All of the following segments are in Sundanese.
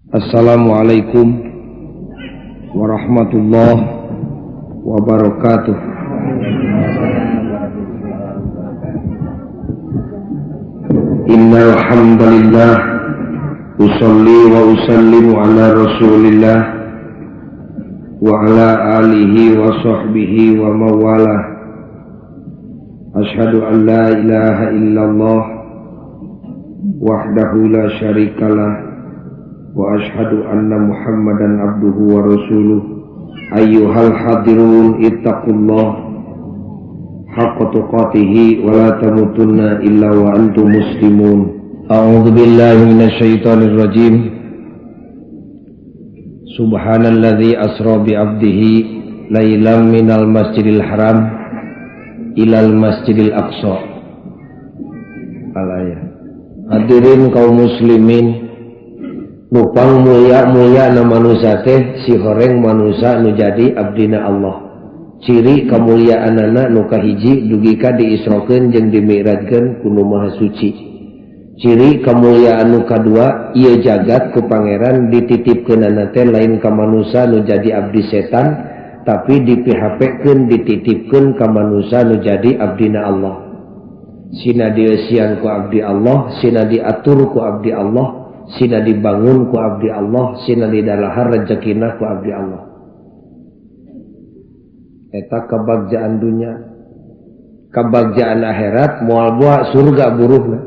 Assalamualaikum warahmatullahi wabarakatuh. Innal hamdalillah usalli wa usallimu ala Rasulillah wa ala alihi wa sahbihi wa mawalah. Asyhadu an la ilaha illallah wahdahu la syarikalah wa asyhadu anna Muhammadan abduhu wa rasuluh. Ayyuhal hadirun ittaqullah haqqa tuqatihi wa la tamutunna illa wa antum muslimun. A'udzu billahi minasyaitonir rajim. Subhanalladzi asra bi 'abdihi lailan minal masjidil haram ilal masjidil aqsa. Al-ayah. Hadirin kaum muslimin, nupang mulia-mulia na manusia teh si horeng manusia nu jadi abdina Allah. Ciri kemuliaanana nu kahiji dugi ka diisrokeun jeung dimi'rajkeun ku Nu Maha Suci. Ciri kemuliaan nu kadua ieu jagat ku pangeran dititipkeunana teh lain ka manusia nu jadi abdi setan, tapi dipihapekeun dititipkeun ka manusia nu jadi abdina Allah. Sina dieusian ku abdi Allah, sina diatur ku abdi Allah, sina dibangun ku abdi Allah, sina didalahar rezekina ku abdi Allah. Eta kebagjaan dunya, kebagjaan akhirat moal boa surga buruhna.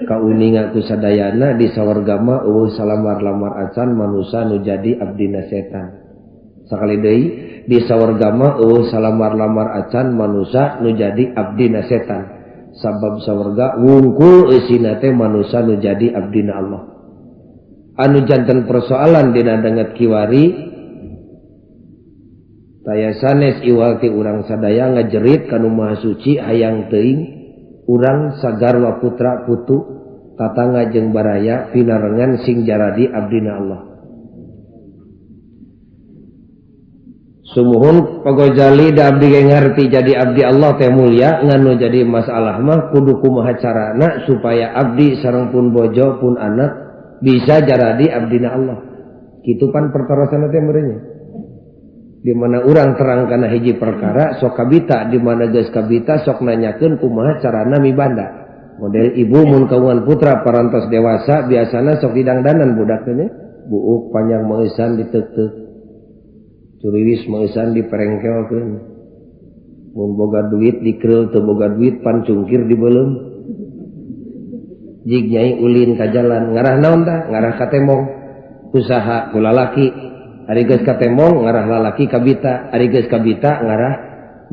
Kauninga ku sadayana di sawarga mah eueuh salamar-lamar acan manusa nu jadi abdina setan. Sakali deui di sawarga mah eueuh salamar-lamar acan manusa nu jadi abdina setan. Sabab sawarga wungkul eusina teh manusa nu jadi abdina Allah. Anu janten persoalan dina danget kiwari taya sanes iwal ti urang sadaya ngajerit ka Nu Maha Suci hayang teuing urang sagarwa putra putu tatangga jeung baraya pinarengan sing jaradi abdina Allah. Sumuhun Pagojali da abdi ge ngarti jadi abdi Allah teh mulia, ngan nu jadi masalah mah kudu kumaha carana supaya abdi sareng pun bojo pun anak bisa jaradi abdina Allah. Kitu pan pertarosanna teh meureunnya. Di mana urang terang kana hiji perkara sok kabita, di mana geus kabita sok nanyakeun kumaha carana mibanda. Model ibu mun kaungan putra parantos dewasa biasana sok didangdanan budak teh nya, buuk panjang meusan diteuk-teuk. Curiwis meusan diperengkelkeun. Mun boga duit dikereul, teu boga duit pan cungkir dibeuleum. Jig nyai ulin ka jalan, ngarah naon tah? Ngarah ka tembong. Usaha ku lalaki. Ari geus ka tembong ngarah lalaki kabita, ari geus kabita ngarah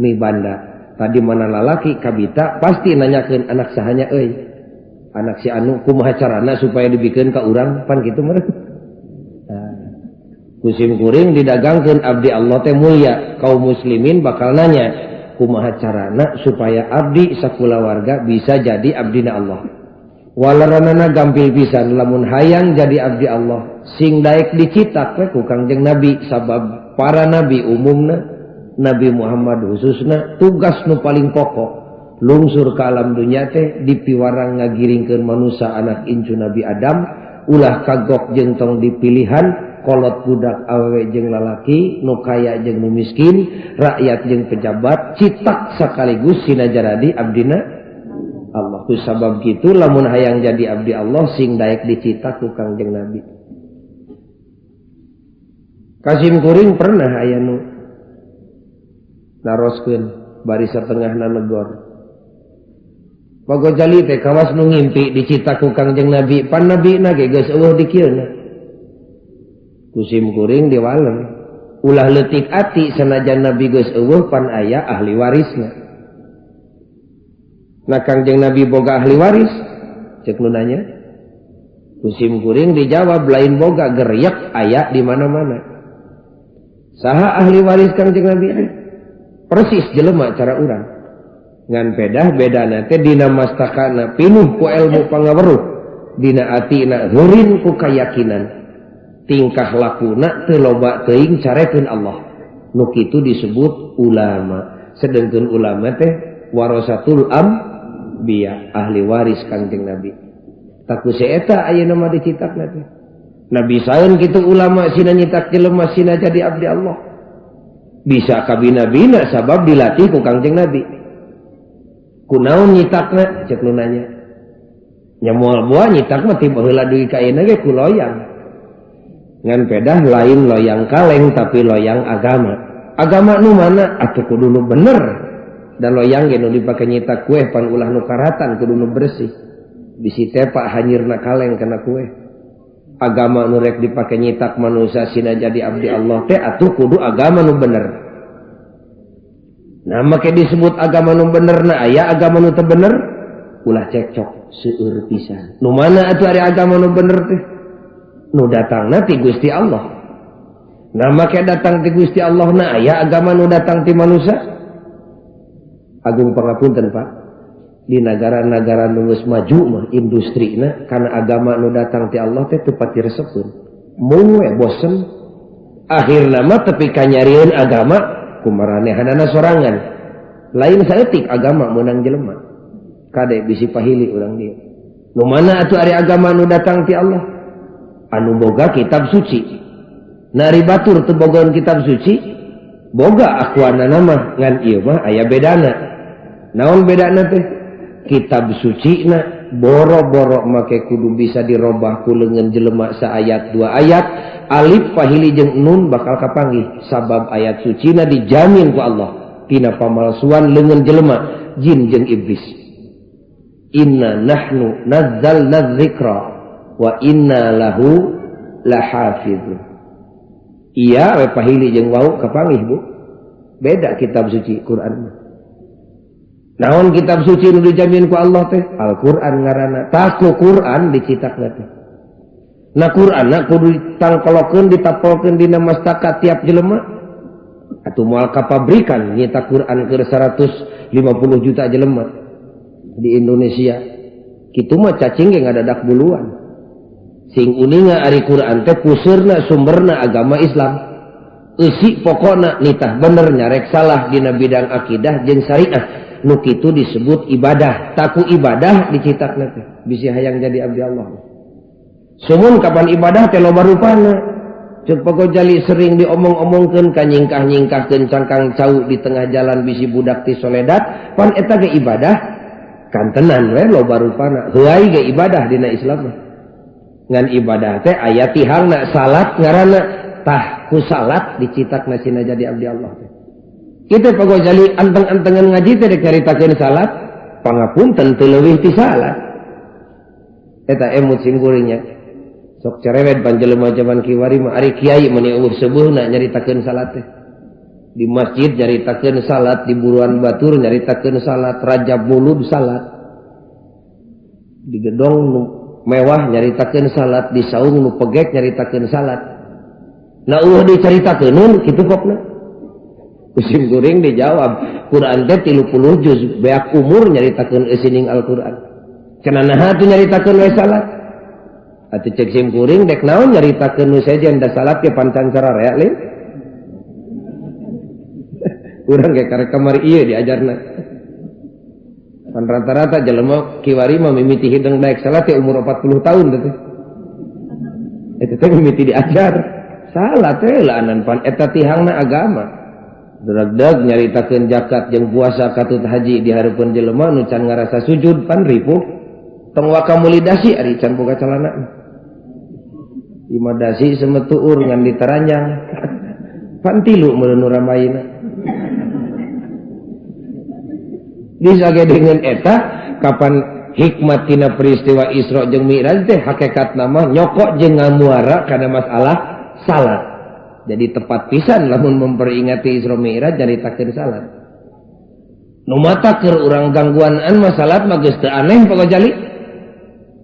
mibanda. Tadi mana lalaki kabita pasti nanyakeun anak sahanya euy. Anak si anu kumaha carana supaya dibikeun ka urang pan kitu meureun. Kusim kuring didagangkeun abdi Allah teh mulia, kaum muslimin bakal nanya kumaha carana supaya abdi sakulawarga bisa jadi abdina Allah. Walaranana gampil pisan lamun hayang jadi abdi Allah sing daek dicitak we ku Kangjeng Nabi, sabab para nabi umumna, Nabi Muhammad khususna tugas nu paling pokok lungsur ka alam dunya teh dipiwarang ngagiringkeun manusia anak incu Nabi Adam ulah kagok jeung tong dipilihan kolot budak awewe jeung lalaki, nu kaya jeung nu miskin, rakyat jeung pejabat, citak sekaligus sina jaradi abdina Allah. Ku sabab kitu lamun hayang jadi abdi Allah sing daek dicitak ku Kangjeng Nabi. Kasim kuring pernah aya nu naroskeun bari satengahna negor. Pagojali teh kawas nu ngimpi dicitak ku Kangjeng Nabi, pan nabina ge geus eueuh di kieuna. Kusim kuring diwaler ulah leutik ati sanajan nabi geus eueuh pan aya ahli warisna. Nah Kangjeng Nabi boga ahli waris cek nu nanya. Kusim kuring dijawab lain boga geryak aya di mana-mana. Saha ahli waris Kangjeng Nabi? Persis jelema cara urang. Ngan pedah bedana teh dina mastakana pinuh ku ilmu pangaweruh, dina atina heurin ku kayakinan. Tingkah lakuna teu loba teuing carekeun Allah. Nu kitu disebut ulama. Sedengkeun ulama teh warasatul anbiya, ahli waris Kangjeng Nabi. Taku si eta ayeuna mah dicitakna teh. Nah bisaeun kitu ulama sina nyitak jelema sina jadi abdi Allah. Bisa kabina-bina sabab dilatih ku Kangjeng Nabi. Kunaon nyitakna cek nu nanya. Nya moal boa nyitak mah ti baheula dugi ka ayeuna ge ku loyang. Ngan pedah lain loyang kaleng tapi loyang agama. Agama nu mana atuh kudu nu bener. Da loyang ge nu dipake nyitak kue pan ulah nu karatan kudu nu bersih. Bisi tepak hanyirna kaleng kana kue. Agama nu rek dipake nyitak manusia sina jadi abdi Allah teh atuh kudu agama nu bener. Nah make disebut agama nu bener na aya agama nu teu bener ulah cekcok seueur pisan. Nu mana atuh ari agama nu bener teh? Nu datangna ti Gusti Allah. Nah make datang ti Gusti Allah na aya agama nu datang ti manusia? Agung pangapunten Pak. Di negara-negara nu geus maju mah industrina kana agama nu datang ti Allah teh teu pati resepeun. Mung we bosen. Akhirna mah tepi ka nyarieun agama kumaranehanana sorangan. Lain saeutik agama meunang jelema. Kade bisi pahili urang dieu. Nu mana atuh ari agama nu datang ti Allah? Anu boga kitab suci. Nari batur teu bogaeun kitab suci, boga akuanana mah ngan ieu mah aya bedana. Naon bedana teh? Kitab suci na boro-boro make kudu bisa dirobah ku leungeun jelema saayat dua ayat alif pahili jeung nun bakal kapanggih sabab ayat suci na dijamin ku Allah tina pamalsuan leungeun jelema jin jeung iblis. Inna nahnu nazzalna dzikra wa inna lahu lahafizun. Iya we pahili jeung wau kapanggih Bu. Beda kitab suci Quran mah. Naon kitab suci nu dijamin ku Allah teh? Al-Qur'an ngaranna. Tah ku Qur'an dicitakna teh. Nah Qur'anna kudu ditangkolokeun ditapolkeun dina mastaka tiap jelema. Atuh moal ka pabrikan nyitak Qur'an keur 150 juta jelema di Indonesia. Kitu mah cacing ge ngadadak buluan. Sing uninga ari Qur'an teh puseurna sumberna agama Islam. Eusi pokona nitah bener nyarek salah dina bidang akidah jeung syariah. Nu kitu disebut ibadah. Taku ibadah dicitakna teh bisi hayang jadi abdi Allah. Sumun kapan ibadah teh loba rupana. Ceuk Pak Gojali sering diomong-omongkeun ka nyingkah-nyingkahkeun cangkang cau di tengah jalan bisi budak ti soledat, pan eta ge ibadah kantenan we loba rupana. Heuay ge ibadah dina Islam mah. Ngan ibadah teh aya tihangna salat ngaranna. Tah ku salat dicitakna sina jadi abdi Allah teh. Kita Pak Gojali anteng-antengan ngaji teh dek nyaritakeun salat, pangapunten teu leuwih ti salat. Eta emut simkuringnya. Sok cerewet panjelema jaman kiwari mah ari kiai meuni eueuh seubeurna nyaritakeun salat teh. Di masjid nyaritakeun salat, di buruan batur nyaritakeun salat, rajab mulud salat. Di gedong nu mewah nyaritakeun salat, di saung nu pegek nyaritakeun salat. Nah eueuh dicaritakeun kitu pokna. Kusim kuring dijawab, Quran teh 30 juz, beak umur nyaritakeun eusining Al-Qur'an. Cenah naha teu nyaritakeun we salat? Atuh cek sim kuring dek naon nyaritakeun nu sejen da salat ge pancan sararea lin. Urang ge karek kamari ieu diajarna. Pan rata-rata jelema kiwari mah mimiti hideng daek salat teh umur 40 tahun teh. Eta teh mimiti diajar. Salat teh laanan pan eta tihangna agama. Dragdag nyaritakeun zakat jeung puasa katut haji di hareupeun jelema nu can ngarasa sujud pan ripuh. Tong waka meuli dasi ari can boga calana. Ima dasi semetuur ngan diteranjang. Pan tilu meureun nu rambayna. Bisa ge dengan eta kapan hikmat tina peristiwa Isra jeung Mi'raj teh hakikat nama nyokok jeung ngamuara kana masalah salat. Jadi tepat pisan lamun memperingati Isra Mi'raj nyaritakeun salat. Nu mata keur urang gangguanan mah salat mah geus teu aneh Pak Gojali.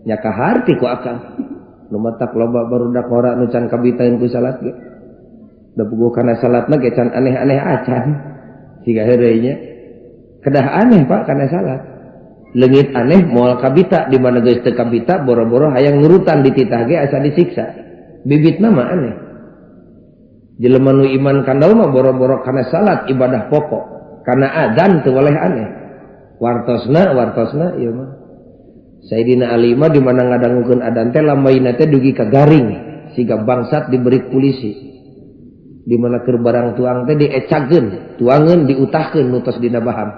Nya kaharti ku akang. Nu matak loba barudak ora nu can kabitaeun ku salat ge. Da puguh kana salatna ge can aneh-aneh acan. Siga heureuy nya. Kedah aneh Pak kana salat. Leungit aneh moal kabita di mana geus teu kabita boro-boro hayang nurutan dititah ge asa disiksa. Bibitna mah aneh. Jelema nu iman kandal mah boro-boro kana salat ibadah pokok, kana adzan teu boleh aneh. Wartosna wartosna ieu mah. Sayyidina Ali mah di mana ngadangukeun adzan teh lambaina teh dugi ka garing. Siga bangsat diberi polisi. Di mana keur barang tuang teh diecakeun, tuangeun diutahkeun nu tos dina baham.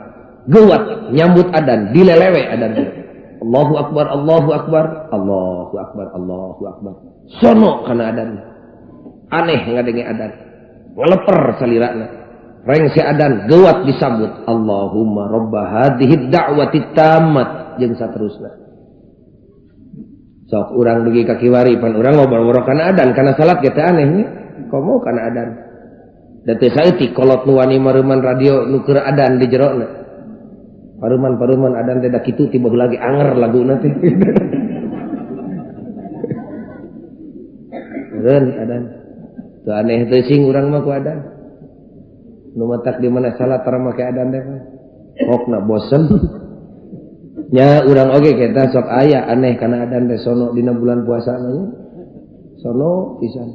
Geuwat nyambut adan, dilelewe adan teh. Allahu akbar, Allahu akbar, Allahu akbar, Allahu akbar. Sono kana adan. Aneh ngadenge adan. Ngeleper salirana. Rengse adan geuwat disambut Allahumma robba hadhihi da'wati tammat jeung saterusna. Sok urang dugi ka kiwari pan urang ngobrol-ngobrol kana adan kana salat ge teh aneh nya. Komo kana adan. Da teu saeutik kolot nu wani mareuman radio nu keur adan di jerona. Paruman-paruman adan teh da kitu tiba lagi anger laguna teh. Eureun adan. Teu aneh teh sing urang mah ku adan. Nu matak di mana salat tara make adan teh. Hokna bosen. Nya urang oge kita sok aya aneh kana adan teh sono dina bulan puasa mah nya. Sono pisan.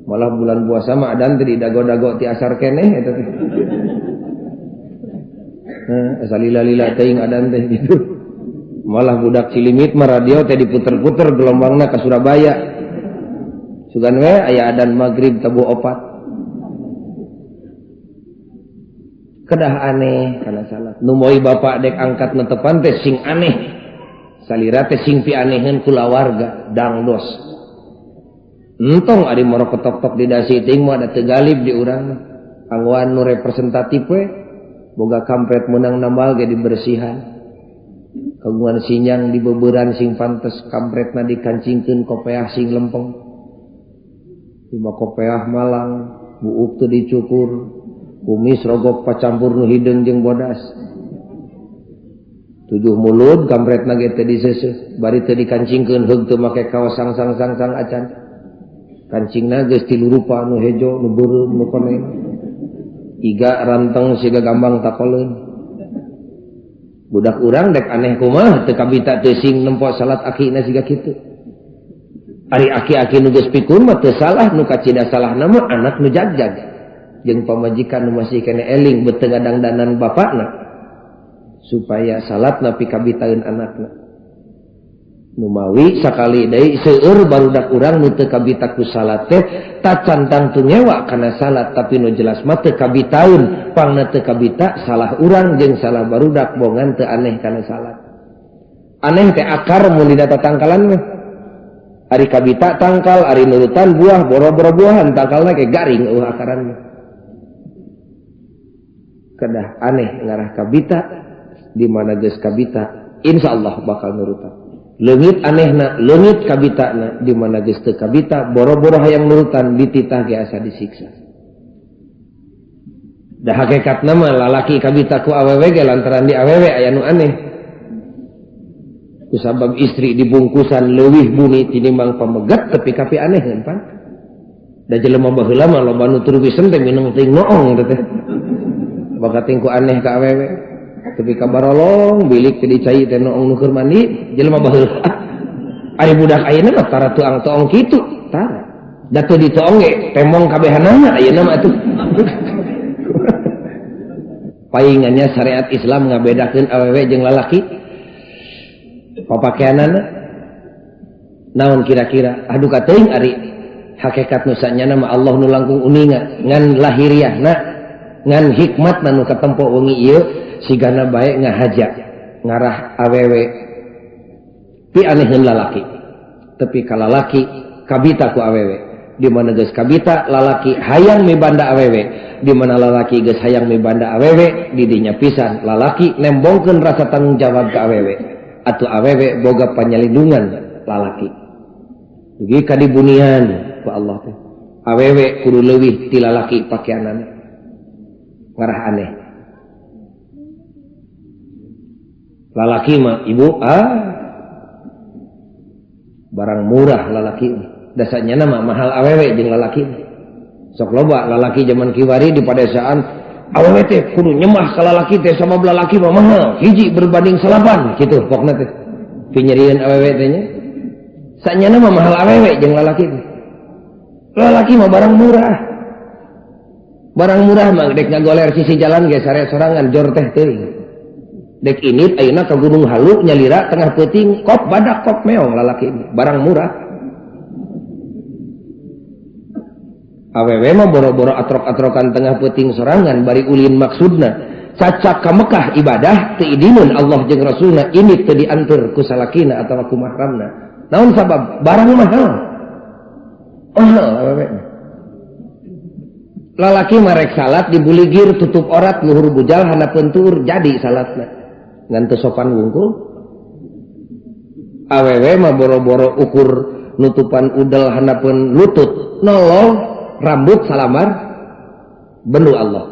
Malah bulan puasa mah adan teh didago-dago ti asar keneh eta teh. Nah, asa lila-lila teuing adan teh gitu. Malah budak Cilimit mah radio teh diputer-puter gelombangna ka Surabaya. Sugan we aya adan magrib tabuh opat. Kedah aneh kana salat. Nu moy bapak dek angkat netepan teh sing aneh. Salira teh sing pianeheun kulawarga dangdos. Entong ari moro ketok-tok di dasi teuing mah da teu galib di urang mah. Anggoan nu representatif we boga kampret meunang nambal ge dibersihan. Kagungan sinyang dibeuberan sing pantes kampretna dikancingkeun kopeah sing lempeng. Lima kopeah malang, buuk teu dicukur. Kumis rogok pacampur nu hideung jeung bodas. 7 mulud kampretna ge teu diseuseuh, bari teu dikancingkeun heug teu make kaos sang-sang-sang-sang acan. Kancingna geus tilu rupa nu hejo, nu beureum, nu koneng. Iga ranteng siga gambang takoleun. Budak urang dek aneh kumaha teu kabita teu sing nempo salat akina siga kitu. Ari aki-aki nu geus pikun mah teu salah, nu kacida salahna mah anak nu jagjag. Jeung pamajikan nu masih kene eling beuteung ngadangdanan bapakna supaya salatna pikabitaeun anakna. Numawi sakali deui seueur barudak urang nu teu kabita ku salat teh tacan tangtu ngewa kana salat tapi nu jelas mah teu kabitaeun, pangna teu kabita salah urang jeung salah barudak bongan teu aneh kana salat. Aneh teh akar mun dina tatangkalan mah. Ari kabita tangkal, ari nurutan buah boro-boro buahan tangkalna ge garing eueuh akaran mah. Kedah aneh ngarah kabita di mana geus kabita insyaallah bakal nurutan. Leungit anehna, leungit kabitana di mana geus teu kabita boro-boro hayang nurutan dititah ge asa disiksa. Da hakikatna mah lalaki kabita ku awewe ge lantaran di awewe aya nu aneh. Kusabab istri dibungkusan leuwih buni tinimbang pamegat tepi ka pianeheun pan. Da jelema baheula mah loba nu turu bisen teh mineng teuing noong teh. Bakating ku aneh ka awewe tepi ka barolong bilik teh dicai teh noong nu keur mandi jelema baheula. Ari budak ayeuna mah tara tuang toong kitu tara da teu ditoong ge temong kabehanana ayeuna mah atuh. Paingannya syariat Islam ngabedakeun awewe jeung lalaki papakeanana naon kira-kira aduh kateuing ari hakikat nu sanyana mah Allah nu langkung uninga ngan lahiriahna ngan hikmat nu katempo wengi ieu sigana bae ngahaja ngarah awewe pianeheun lalaki tepi ka lalaki kabita ku awewe di mana geus kabita lalaki hayang mibanda awewe di mana lalaki geus hayang mibanda awewe di dinya pisan lalaki nembongkeun rasa tanggung jawab ka awewe atuh awewe boga panyalindungan lalaki dugi ka dibunian ku Allah teh awewe kudu leuwih ti lalaki pakeanana ngarah aneh. Lalaki mah ibu barang murah lalaki dasarnya nama mahal awewe jeung lalaki. Sok loba lalaki zaman kiwari di padesaan awewe teh kudu nyemah ka lalaki teh sabab lalaki mah mahal hiji berbanding salapan kitu pokna teh pinyerieun awewe teh nya. Sanyana mah mahal awewe jeung lalaki teh. Lalaki mah barang murah. Barang murah mah dek ngagoler sisi jalan ge sare sorangan jor teh teuing. Dek init ayeuna ka Gunung Halu nyalira tengah peuting kop badak kop meong lalaki ini barang murah. Awewe mah boro-boro atrok-atrokan tengah peuting sorangan bari ulin maksudna cacak ka Mekah ibadah teu idineun Allah jeung Rasulna ini teu dianteur ku salakina atawa ku mahramna. Naon sabab? Barang mahal. Mahal awewe. Lalaki mah rek salat dibuligir tutup orat luhur bujal handapeun tuur jadi salatna. Ngan teu sopan wungkul. Awewe mah boro-boro ukur nutupan udel handapeun lutut nolong rambut salamar bendu Allah.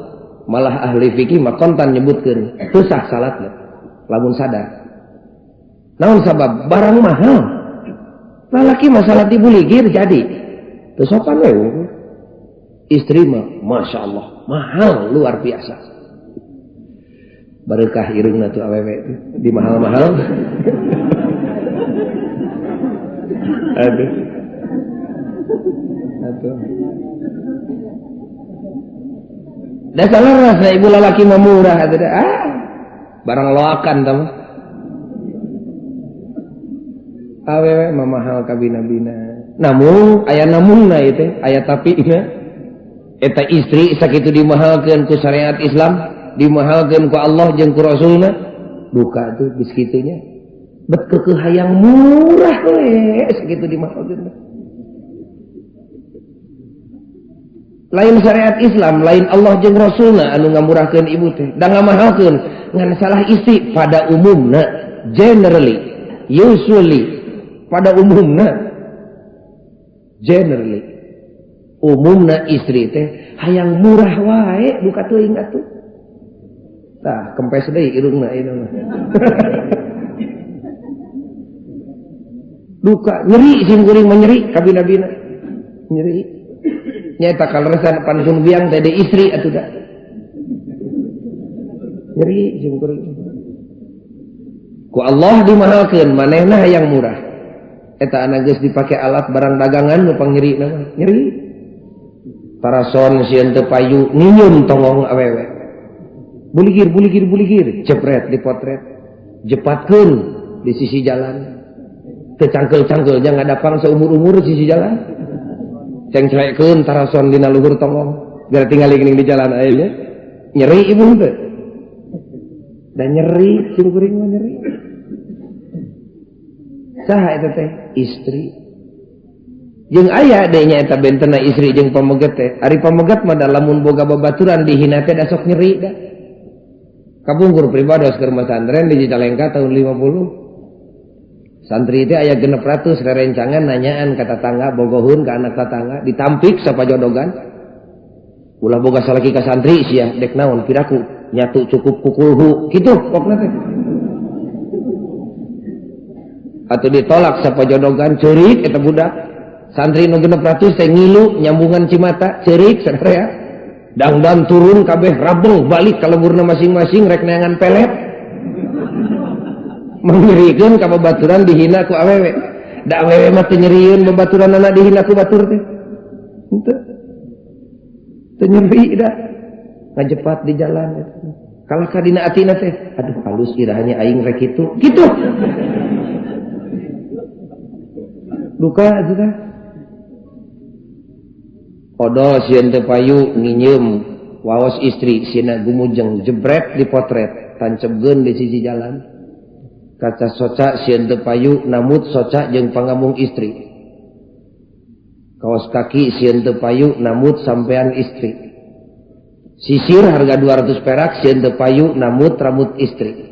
Malah ahli fikih mah kontan nyebutkeun teu sah salatna lamun sadar. Naon sabab? Barang mahal. Lalaki mah salat dibuligir jadi teu sopan we. Istri mah Masya Allah mahal luar biasa. Bareukah irungna tuh awewe di mahal-mahal. Aduh. Aduh. Dasar rasa ibu lalaki mah murah atuh dah. Ah, barang loakan tah. Awewe mah mahal kabina-bina. Namun aya namungna ieu teh, aya tapina. Eta istri sakitu dimahalkeun ku syariat Islam, dimahalkeun ku Allah jeung ku Rasulna, duka tuh geus kitu nya. Bet keukeuh hayang murah we sakitu dimahalkeun. Lain syariat Islam, lain Allah jeung Rasulna anu ngamurahkeun ibu teh, da ngamahalkeun ngan salah istri pada umumna, generally, usually pada umumna, generally umumna istri teh hayang murah wae duka teuing atuh. Tah kempes deui irungna ieu mah. Duka nyeri sim kuring mah nyeri kabina-bina. Nyeri. Nyaeta kaleresan pansun biang teh de istri atuh da. Nyeri sim kuring. Ku Allah dimahalkeun manehna hayang murah. Eta anak geus dipake alat barang dagangan nu pangnyerina mah. Nyeri. Tarason sieun teu payu nyinyum tongong awewe. Buligir buligir buligir jepret dipotret. Jepatkeun di sisi jalan. Teu cangkeul-cangkeul nya ngadapang seumur-umur di sisi jalan. Cengclekeun tarason dina luhur tongong. Gara tingali geuning di jalan aya nya. Nyeri ibu teh. Da nyeri sim kuring mah nyeri. Saha eta teh? Istri. Jeung aya deui nya eta bentena istri jeung pameget teh. Ari pameget mah da lamun boga babaturan dihina teh da sok nyeri da. Kapungkur pribados keur masantren di Cicalengka tahun 50. Santri teh aya 600 rerencangan nanyaan ka tatangga bogoheun ka anak tatangga ditampik sapajodogan. Ulah boga salaki ka santri sia dek naon piraku nyatu cukup kukulhu kitu pokna teh. Atuh ditolak sapajodogan ceurik eta budak. Santri nu 600 teh ngilu nyambungan cimata ceurik sadaya. Dangdan turun kabeh rabeng balik ka lemburna masing-masing rek neangan pelet. Mangnyerikeun ka babaturan dihina ku awewe. Da awewe mah teu nyerieun babaturanana dihina ku batur teh. Henteu. Teu nyeri da. Ngajepat di jalan eta. Kalah ka dina atina teh, aduh halus irahnya aing rek kitu. Kitu. Duka atuh teh. Odol sieun teu payu nginyeum waos istri sieuna gumujeng jebret dipotret tancebkeun di sisi jalan. Kaca soca sieun teu payu namut soca jeung pangamung istri. Kaos kaki sieun teu payu namut sampean istri. Sisir harga 200 perak sieun teu payu namut rambut istri.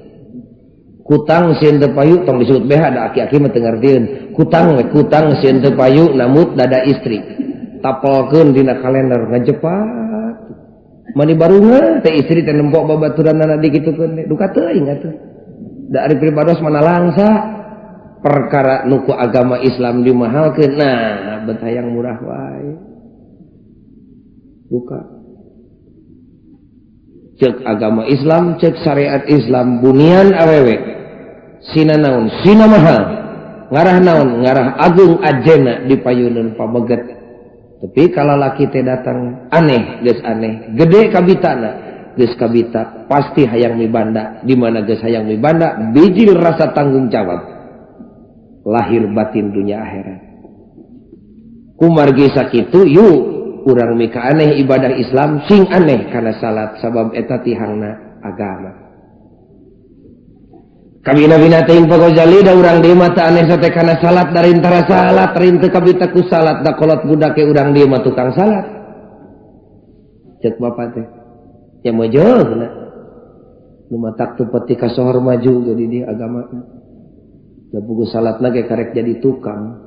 Kutang sieun teu payu tong disebut BH da aki-aki mah teu ngartieun. Kutang we kutang sieun teu payu namut dada istri. Tapelkeun dina kalender ngajepat. Mani barunga teh istri teh nempok babaturanana dikitukeun teh duka teuing atuh. Da ari pribados mana langsa perkara nu ku agama Islam dimahalkeun nah bet hayang murah wae. Duka. Cek agama Islam, cek syariat Islam bunian awewe. Sina naon? Sina mahal. Ngarah naon? Ngarah agung ajena di payuneun pameget. Tapi kalau laki teh datang aneh, geus aneh, gede kabitana, geus kabita pasti hayang mibanda. Di mana geus hayang mibanda, bijil rasa tanggung jawab lahir batin dunia akhirat. Kumargi sakitu yuk Urang mika aneh ibadah Islam sing aneh kana salat sabab eta tihangna agama. Kabina-bina teuing Pak Ghazali da urang deui mah teu aneh sate kana salat dari antara salat rinteu kabita ku salat da kolot budak ke urang deui mah tukang salat. Cek bapak teh. Ya mojohna. Nu matak teu peti kasohor maju jadi di agama. Da pugu salatna ge karek jadi tukang.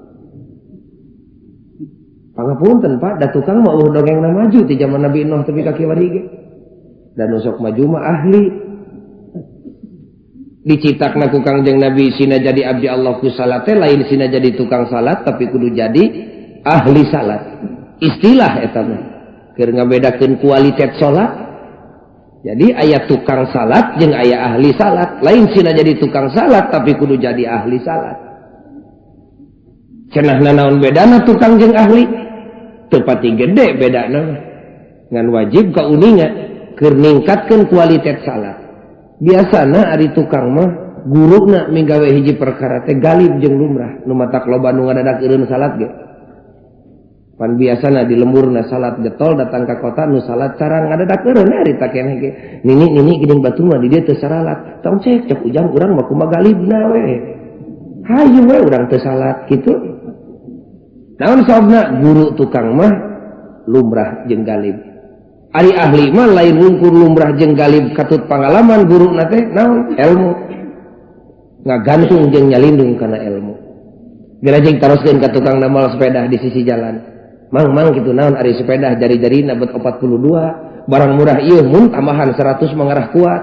Pangapunten Pak, da tukang mah eueuh dongengna maju ti zaman Nabi Nuh tepi ka kiwari ge. Da nu sok maju mah ahli. Dicitakna ku Kangjeng Nabi sina jadi abdi Allah ku salat teh lain sina jadi tukang salat tapi kudu jadi ahli salat. Istilah eta mah keur ngabedakeun kualitas salat. Jadi aya tukang salat jeung aya ahli salat. Lain sina jadi tukang salat tapi kudu jadi ahli salat. Cenahna naon bedana tukang jeung ahli? Teu pati gede bedana mah. Ngan wajib kauninga keur ningkatkeun kualitas salat. Biasana ari tukang mah guruna migawe hiji perkara teh galib jeung lumrah nu matak loba nu ngadadak eureun salat ge. Pan biasana di lemburna salat getol datang ka kota nu salat cara ngadadak eureun ari ta keneh ge. Nini-nini geuning batur mah di dieu teu saralat. Tong cek cek ujang urang mah kumaha galibna we. Hayu we urang teu salat kitu. Naon sababna guru tukang mah lumrah jeung galib. Ari ahli mah lain wungkur lumrah jeung galib katut pangalaman guru na teh naon ilmu ngagantung jeung nyalindung kana ilmu. Bila jeung taroskeun ka tukang namal sepeda di sisi jalan. Mang mang kitu naon ari sepeda jari-jarina bet 42 barang murah ieu mun tambahan 100 mangarah kuat.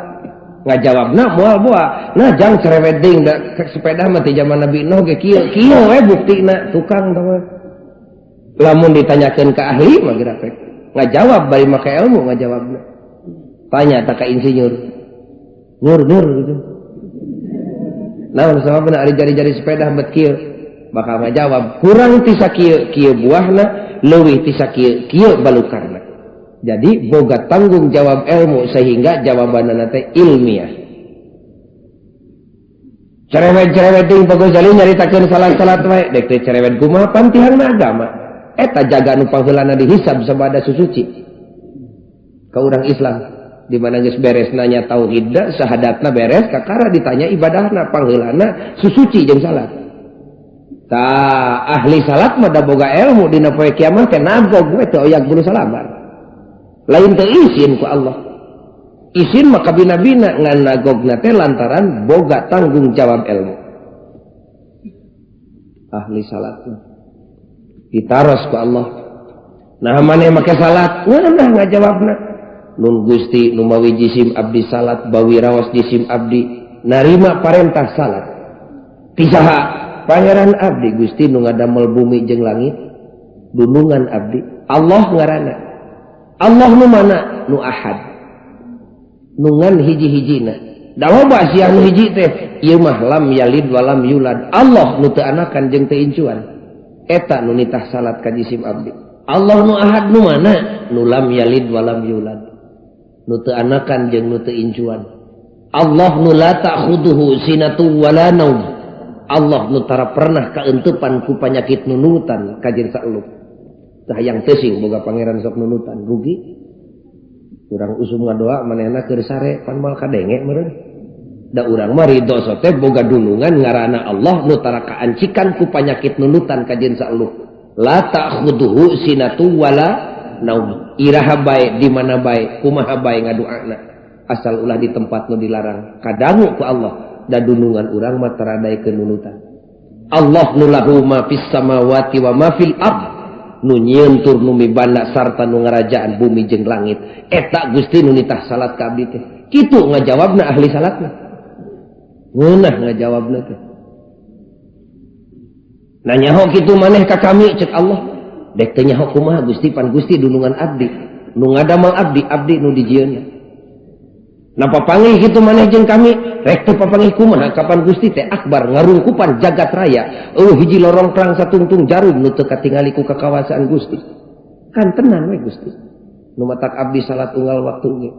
Ngajawabna moal boa. Nah jang cerewet deui da sepeda mah ti zaman Nabi Nuh ge kieu kieu we buktina tukang teh. Lamun ditanyakeun ka ahli mah geura pek. Ngajawab bari make ilmu ngajawabna. Tanya tak ka insinyur. Nur nur gitu. Naon sababna ari jari-jari sepeda bet kieu? Bakal ngajawab kurang ti sakieu kieu buahna, leuwih ti sakieu kieu balukarna. Jadi boga tanggung jawab ilmu sehingga jawabanna teh ilmiah. Cerewet-cerewet deui Pak Ghazali nyaritakeun salat-salat wae, dek teh cerewet kumaha pan tihangna agama. Eta jaga nu pangheulana dihisab sabada susuci. Ka urang Islam di mana geus beres nanya tauhidna, syahadatna beres, kakara ditanya ibadahna pangheulana susuci jeung salat. Tah ahli salat mah da boga ilmu dina poe kiamat teh nagog we teu oyak bulu salabar. Lain teu izin ku Allah. Izin mah kabina-bina ngan nagogna teh lantaran boga tanggung jawab ilmu. Ahli salat mah ditaros ku Allah. Nah maneh make salat, ngeunah ngajawabna. Nun Gusti nu mawi jisim abdi salat, bawi raos jisim abdi narima parentah salat. Ti saha? Pangeran abdi Gusti nu ngadamel bumi jeung langit, dunungan abdi. Allah ngaranna. Allah nu mana? Nu ahad. Nu ngan hiji-hijina. Da loba sia nu hiji teh, ieu mah lam yalid wa lam yulad. Allah nu teu anakan jeung teu incuan. Eta nu nitah salat ka jisim abdi. Allah nu ahad nu mana? Nu lam yalid wa lam yulad. Nu teu anakan jeung nu teu incuan. Allah nu la ta'khuduhu sinatu wa la naum. Allah nu tara pernah kaentepan ku panyakit nunutan ka jeung saeluk. Tah hayang teuing boga pangeran sok nunutan rugi. Urang usum ngadoa manehna keur sare pan moal kadenge meureun. Da urang mah ridho sote boga dunungan ngaranna Allah nu tara kaancikan ku panyakit nunutan ka jeung saeluk. La ta'khuduhu sinatu wala naum. Iraha bae di mana bae kumaha bae ngadoana asal ulah di tempat nu dilarang kadangu ku Allah. Da dunungan urang mah tara daekeun nunutan. Allah nu lahu ma fis samawati wa ma fil ard, nu nyieun tur nu mibanda sarta nu ngarajaan bumi jeung langit. Eta Gusti nu nitah salat ka abdi teh. Kitu ngajawabna ahli salatna. Ngeunah ngajawabna teh. Nah nyaho kitu maneh ka kami cek Allah. Dek teh nyaho kumaha Gusti pan Gusti dunungan abdi. Nu ngadamel abdi, abdi nu dijieunna. Napa panggih kitu maneh jeung kami? Rek teu papanggih kumaha kapan Gusti teh akbar ngarungkupan jagat raya. Eueuh hiji lorong perang satungtung jarum nu teu katingali ku kakawasaan Gusti. Kan tenang we Gusti. Nu matak abdi salat unggal waktu ge.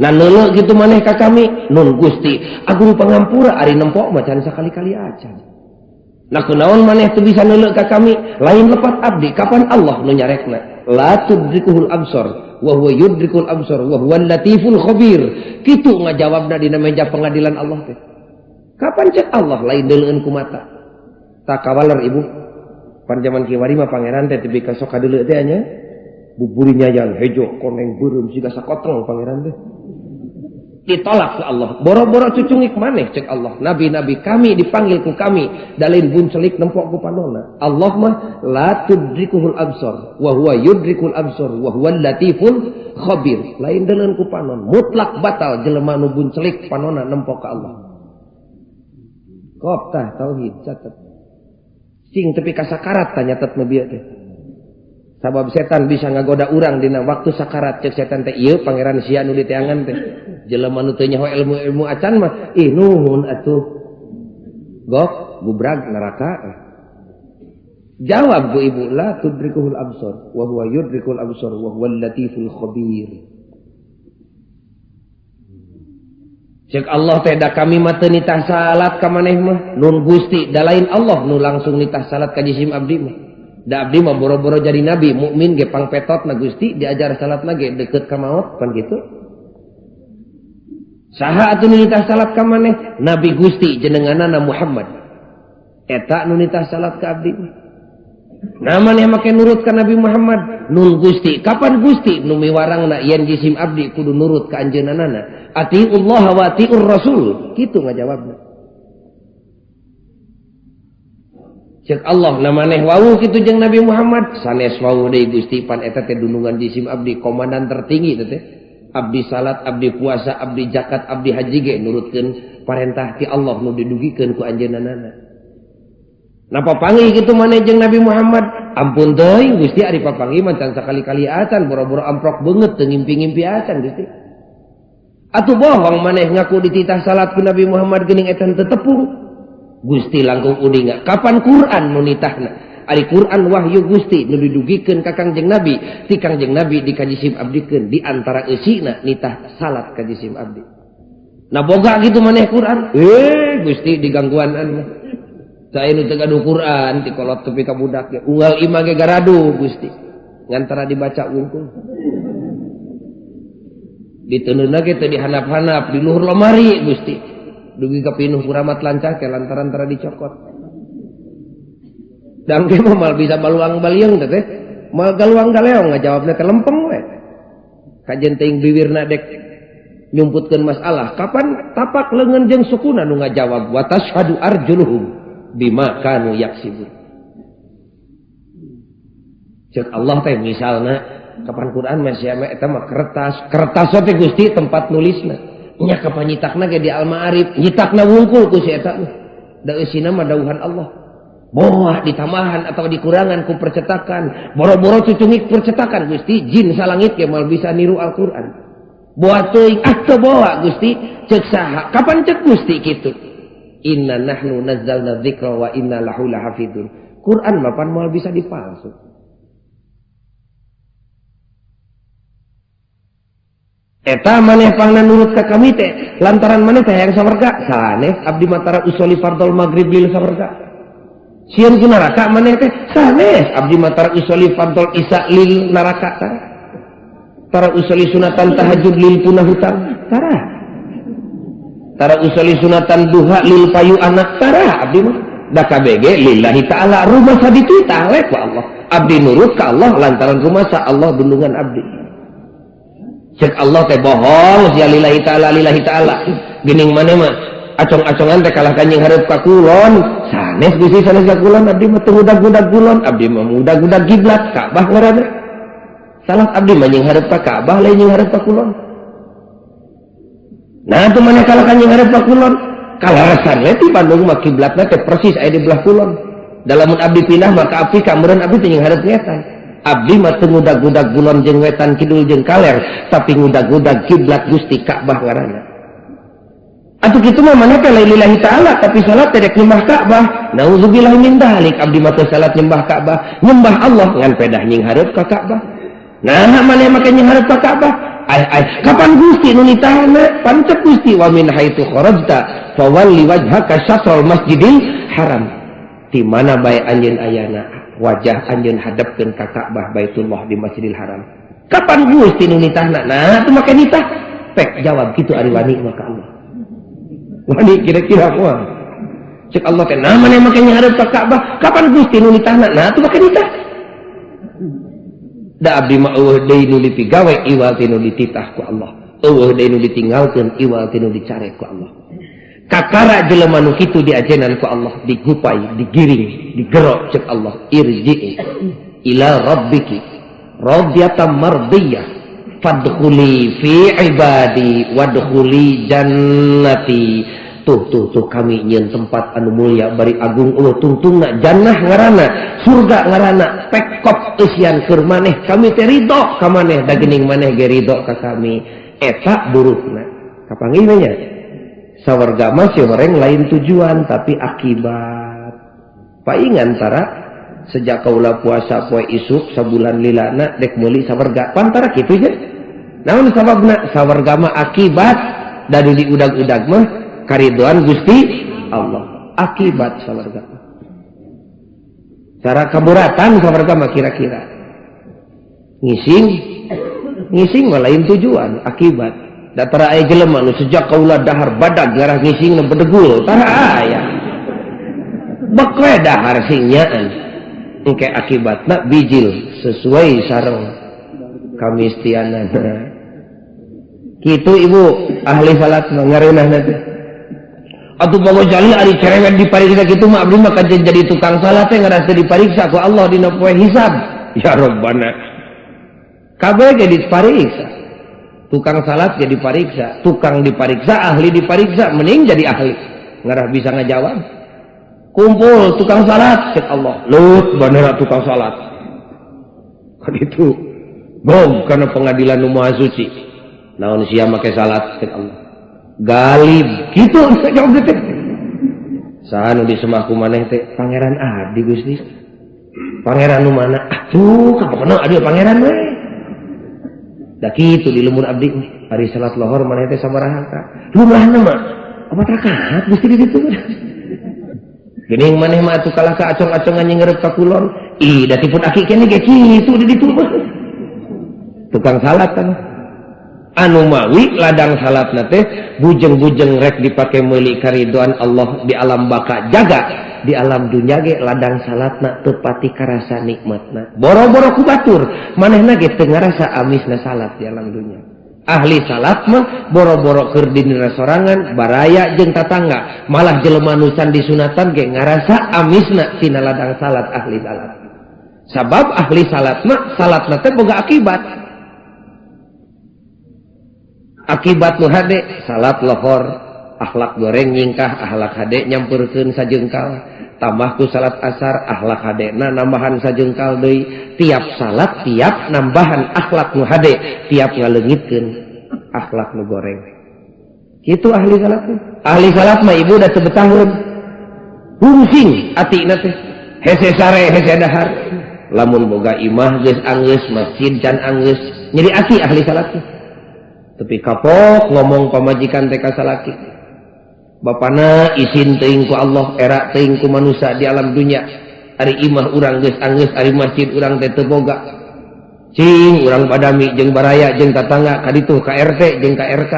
Nah neuleuh kitu maneh ka kami? Nun Gusti, agung pangampura ari nempok mah can sakali-kali acan. Nah kunaon maneh teu bisa neuleuh ka kami? Lain lepat abdi, kapan Allah nu nyarekna? La tudrikuhul absar wa huwa yudrikul absar wa huwal latiful khabir. Kitu ngajawabna dina meja pengadilan Allah teh. Kapan cek Allah lain deuleueun ku mata? Tak kawaler ibu. Pan jaman kiwari mah pangeran teh tepi ka sok kadeuleu teh nya. Buburinya yang hejo koneng beureum siga sakoteng pangeran teh. Ditolak ke Allah. Boro-boro cucungik maneh cek Allah. Nabi-nabi kami dipanggil ku kami dalin buncelik nempok ku panona. Allah mah la tudrikuhul absar wa huwa yudrikul absar wa huwal latiful khabir. Lain deuleueun ku panon, mutlak batal jelema nu buncelik panona nempok ka Allah. Kop tah tauhid catet. Sing tepi ka sakarat tah nyatet nu bieu teh. Sabab setan bisa ngagoda urang dina waktu sakarat cek setan teh ieu pangeran sia nu diteangan teh. Jelema nu teu nyaho ilmu-ilmu acan mah ih nuhun atuh. Gok gubrag neraka. Jawab ku ibu la tudrikuhul absar wa huwa yudrikul absar wa huwal latiful khabir. Cek Allah teh da kami mah teu nitah salat ka maneh mah nun Gusti da lain Allah nu langsung nitah salat ka jisim abdi mah. Da abdi mah boro-boro jadi nabi mukmin ge pangpetot na Gusti diajar salat na ge deukeut ka maot pan kitu. Saha atuh nu nitah salat ka maneh? Nabi Gusti jenenganana Muhammad. Eta nu nitah salat ka abdi mah. Nah maneh make nurut ka Nabi Muhammad nun Gusti. Kapan Gusti nu miwarangna yen jisim abdi kudu nurut ka anjeunna? Atiullah wa atiur Rasul. Kitu ngajawabna. Cek Allah na maneh wawuh kitu jeung Nabi Muhammad sanes wawuh deui Gusti pan eta teh dunungan jisim abdi komandan tertinggi teh. Abdi salat, abdi puasa, abdi zakat, abdi haji ge nurutkeun parentah ti Allah nu didugikeun ku anjeunna. Napa panggih kitu maneh jeung Nabi Muhammad? Ampun teuing Gusti ari papanggih mah can sakali-kali acan boro-boro amprok beungeut teu ngimpi-ngimpi acan Gusti. Atuh bohong maneh ngaku dititah salat ku Nabi Muhammad geuning eta teu tepung. Gusti langkung uninga kapan Quran nu nitahna? Ari Quran wahyu Gusti nu didugikeun ka Kangjeng Nabi, ti Kangjeng Nabi dikajisim abdikeun di antara eusina nitah salat ka jisim abdi. Nah boga kitu maneh Quran? Gusti digangguan mah. Sae nu teu gaduh Quran ti kolot tepi ka budak ge unggal imah ge garadu Gusti. Ngantara dibaca wungkul. Diteundeunna ge teu dihanap-hanap di luhur lomari Gusti. Dugi ka pinuh kuramat lancah ke lantaran tara dicokot. Dangke mah mal bisa baluang baliung teh teh. Mal galuang galeong ngajawabna teh lempeng we. Kajen teuing biwirna dek nyumputkeun masalah. Kapan tapak leungeun jeung sukuna nu ngajawab wa tashhadu arjuluhum bima kanu yaksibun. Cek Allah teh misalna kapan Quran masih ame eta mah kertas, kertas teh Gusti tempat nulisna. Nya kapan nyitakna ge di Al-Ma'arif, nyitakna wungkul ku si eta mah. Da eusina mah dawuhan Allah. Boah ditambahan atau dikurangan ku percetakan, boro-boro cucungik percetakan Gusti, jin salangit ge moal bisa niru Al-Qur'an. Boah teuing ah teu boa Gusti, cek saha? Kapan cek Gusti kitu? Inna nahnu nazzalna dzikra wa inna lahu lahafidun. Quran mah pan moal bisa dipalsu. Eta maneh pangna nurut ka kami teh lantaran maneh teh hayang sawarga sanes abdi matara usoli fardhol maghrib lil sawarga. Sieun ku neraka maneh teh sanes abdi matara usoli fardhol isya lil neraka tara. Tara usoli sunatan tahajud lil punah hutang tara. Tara usoli sunatan duha lil payu anak tara abdi mah da KBG lillahi ta'ala rumah sadititah we ku Allah. Abdi nurut ka Allah lantaran rumah sa Allah bendungan abdi. Cek Allah teh bohong sia lillahi ta'ala lillahi ta'ala geuning maneh mah acong-acongan teh kalah kanjing hareup ka kulon sanes Gusti sanes ka kulon abdi mah teu ngudag-ngudag kulon abdi mah ngudag-ngudag kiblat Ka'bah ngaranna salat abdi mah nying hareup ka Ka'bah lain nying hareup ka kulon. Nah atuh maneh kalah kanjing hareup ka kulon kalarasan we ti Bandung mah kiblatna teh persis aya di belah kulon. Da lamun abdi pindah mah ka Afrika meureun abdi teh nying hareup ngetan. Abdi mah teu ngudag-ngudag kulon jeung wetan kidul jeung kaler tapi ngudag-ngudag kiblat Gusti Ka'bah ngaranna. Atuh kitu mah maneh teh lain lillahi ta'ala tapi salat teh dek nyembah Ka'bah. Nauzubillah min dzalik abdi mah teu salat nyembah Ka'bah, nyembah Allah ngan pedah nying hareup ka Ka'bah. Nah maneh make nying hareup ka Ka'bah? Ai ai kapan Gusti nu nitahna? Pancek Gusti wa min haitsu kharajta fawalli wajhaka syatrul masjidil haram. Di mana bae anjeun ayana? Wajah anjeun hadapkeun ka Ka'bah Baitullah di Masjidil Haram. Kapan Gusti nu nitahna? Nah, atuh make nitah. Pek jawab kitu ari wani mah ka Allah. Wani kira-kira kumaha? Cek Allah teh, nah maneh make nyarep ka Ka'bah, kapan Gusti nu nitahna? Nah, atuh make nitah. Da abdi mah eueuh deui nu dipigawe iwal ti nu dititah ku Allah. Eueuh deui nu ditinggalkeun iwal ti nu dicarek ku Allah. Kakara jelema nu kitu diajenan ku Allah, digupai, digiring, digerok cek Allah, irji'i ila rabbiki radiyatan mardiyah fadkhuli fi ibadi wadkhuli jannati. Tuh tuh tuh kami nyeun tempat anu mulia bari agung eueuh tungtungna jannah ngaranna, surga ngaranna, pekop eusian keur maneh, kami teh ridho ka maneh da geuning maneh ge ridho ka kami. Eta buruhna kapanggih nya. Sawarga mah si horeng lain tujuan tapi akibat. Paingan tara sejak kaula puasa poe isuk sabulan lilana dek meuli sawarga pantara kitu nya. Naon sababna? Sawarga mah akibat dari diudag-udag mah karidoan Gusti Allah. Akibat sawarga. Cara kaburatan sawarga mah kira-kira. Ngising, ngising mah lain tujuan, akibat. Da tara aya jelema nu sejak kaula dahar badag ngarah ngising nu bedegul, tara aya. Bek we dahar sing nyaan. Engke akibatna bijil sesuai sareng kamistianana. Kitu ibu ahli salat mah ngareunahna teh. Atuh Pak Gojali ari cerewet dipariksa kitu mah abdi mah kajen jadi tukang salat teh ngarasa dipariksa ku Allah dina poe hisab. Ya Rabbana. Kabeh ge dipariksa. Tukang salat ge dipariksa, tukang dipariksa, ahli dipariksa, mending jadi ahli. Ngarah bisa ngajawab. Kumpul tukang salat cek Allah. Lut bener tukang salat. Kan itu gong karena pengadilan nu maha suci. Naon sia make salat cek Allah. Galib gitu jawab teh. Saha nu disemah ku maneh teh? Pangeran abdi Gusti. Pangeran nu mana? Atuh kapokna abdi pangeran we. Da kitu di lembur abdi hari salat lohor maneh teh sabaraha ka? Lumrahna mah opat rakaat Gusti di ditu. Geuning maneh mah atuh kalah ka acong-acongan nyengerep ka kulon. Ih da tipun aki keneh ge kitu di ditu mah. Tukang salat kan. Anu mawi ladang salatna teh bujeng-bujeng rek dipake meuli karidoan Allah di alam baka jaga di alam dunya ge ladang salatna teu pati karasa nikmatna. Boro-boro ku batur manehna ge teu ngarasa amisna salat di alam dunya. Ahli salat mah boro-boro keur di dina sorangan baraya jeung tatangga malah jelema nu can disunatan ge ngarasa amisna tina ladang salat ahli salat. Sabab ahli salat mah salatna teh boga akibat. Akibat nu hade salat lohor akhlak goreng nyingkah akhlak hade nyamperkeun sajengkal tambah ku salat asar akhlak hadena nambahan sajengkal deui. Tiap salat tiap nambahan akhlak nu hade tiap ngaleungitkeun akhlak nu goreng. Kitu ahli salat mah. Ahli salat mah ibu da teu betahun rungsing atina teh hese sare hese dahar lamun boga imah geus anggeus masjid can anggeus nyeri ati ahli salat mah. Tapi kapok ngomong pamajikan teh ka salaki. Bapana isin teuing ku Allah, era teuing ku manusia di alam dunia. Ari imah urang geus anggeus, ari masjid urang teh teu boga. Cing urang badami jeung baraya jeung tatangga ka ditu ka RT jeung ka RK.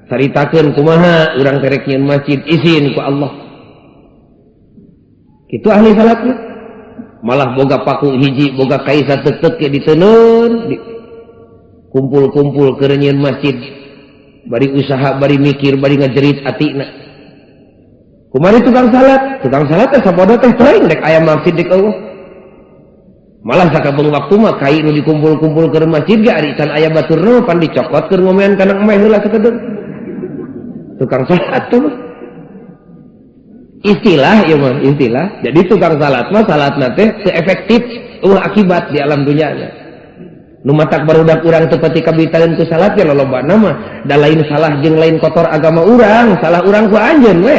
Caritakeun kumaha urang teh rek nyieun masjid isin ku Allah. Kitu ahli salat mah. Malah boga paku hiji, boga kaisa tetek ge diteunun. Kumpul-kumpul keur nyieun masjid. Bari usaha, bari mikir, bari ngajerit atina. Kumari tukang salat? Tukang salat teh sapodo teh teuing rek aya masjid dek eueuh. Malah sakabeung waktu mah kai nu dikumpul-kumpul ke masjid ge ari can aya baturna pan dicokot keur ngomean kana emeh heula sakedeung. Tukang salat tuh mah. Istilah ieu mah, istilah. Jadi tukang salat mah salatna teh teu efektif eueuh akibat di alam dunyana. Nu matak barudak urang teu pati kabitaeun ku salat ge lolobana mah da lain salah jeung lain kotor agama urang, salah urang ku anjeun we.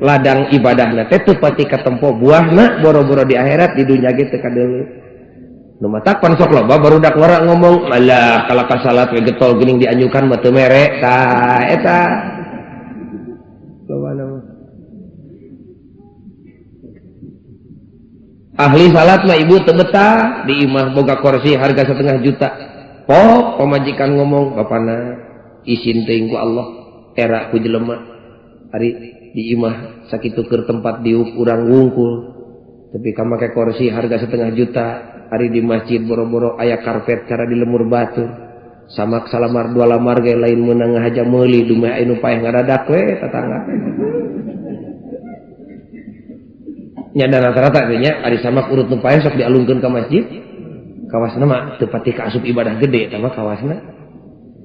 Ladang ibadahna teh teu pati katempo buahna boro-boro di akhirat di dunya ge teu kadeuleu. Nu matak pan sok loba barudak ngora ngomong, alah kalah ka salat we getol geuning dianjukan mah teu mere. Tah eta. Lobana mah. Ahli salat mah ibu teu betah di imah boga kursi harga 500 juta. Pok pamajikan ngomong bapana isin teuing ku Allah era ku jelema. Ari di imah sakitu keur tempat diuk urang wungkul. Tapi ka make kursi harga 500 juta, ari di masjid boro-boro aya karpet cara di lemur batu. Samak salamar dua lamar ge lain meunang ngahaja meuli dumeh anu paeh ngadadak we tetangga. Nya rata-rata nya ari samak urut nu paeh sok dialungkeun ka masjid. Kawasna mah teu pati kaasup ibadah gede eta mah kawasna.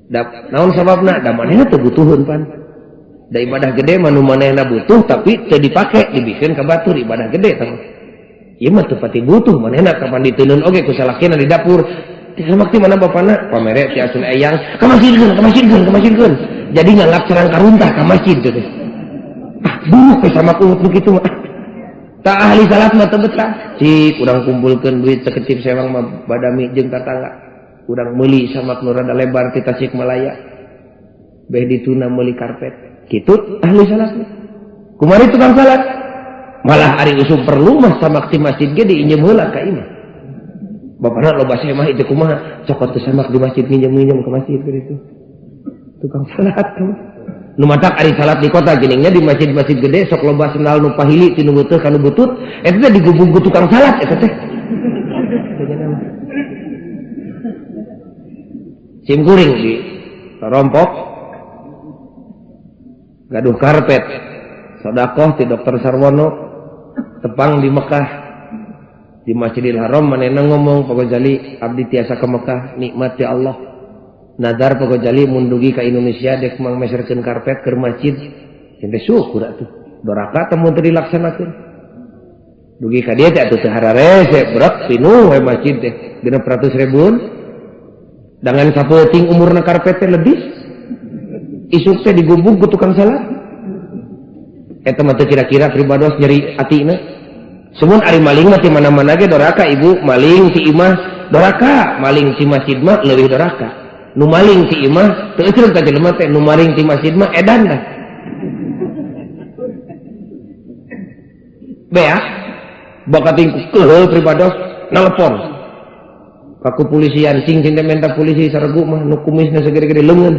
Da naon sababna? Da manehna teu butuheun pan. Da ibadah gede mah nu manehna butuh tapi teu dipake dibikeun ka batur ibadah gede eta mah. Ieu mah teu pati butuh manehna kapan diteunun oge ku salakina di dapur. Ti samak ti mana bapana? Pamere ti asun eyang ka masjidkeun, ka masjidkeun, ka masjidkeun. Jadi nganggap serang karuntah ka masjid teh. Ah, buruk we samak urut nu kitu mah. Tak ahli salat mah teu betah. Cik urang kumpulkeun duit sakecip sewang mah badami jeung tatangga. Urang meuli samak nu rada lebar ti Tasikmalaya. Beh dituna meuli karpet. Kitu ahli salat mah. Kumari tukang salat? Malah ari usum perlu mah samak ti masjid ge diinjem heula ka imah. Bapana loba semah itu kumaha? Cokot teu samak di masjid nginjem-nginjem ke masjid kitu. Tukang salat mah. Nu matak ari salat di kota geningnya di masjid-masjid gede sok loba sendal nu pahili ti nu beuteut ka nu butut eta teh digubung ku tukang salat eta teh. Sim kuring di rompok gaduh karpet sedekah ti Dokter Sarwono tepang di Mekah di Masjidil Haram manehna ngomong Pak Ghazali abdi tiasa ke Mekah nikmat ya Allah. Nadar Pak Ghazali mun dugi ka Indonesia dek mang meserkeun karpet keur masjid teh syukur atuh doraka teh mun teu dilaksanakeun dugi ka dieu teh atuh teu hararese berat pinuh we masjid teh 600 ribuan dangan sapeuting umurna karpet teh lebih isuk teh digubug ku tukang salat eta mah teu kira-kira pribados nyeri atina sumun ari maling mah ti mana-mana ge doraka ibu maling ti imah doraka maling ti masjid mah leuwih doraka. Nu maling ti imah teu eureun ka jelema teh nu maling ti masjid mah edan dah. Beak bakating keheul pribados nelpon ka kepolisian cing cing teh menta polisi saregu mah nu kumisna sagede-gede leungeun.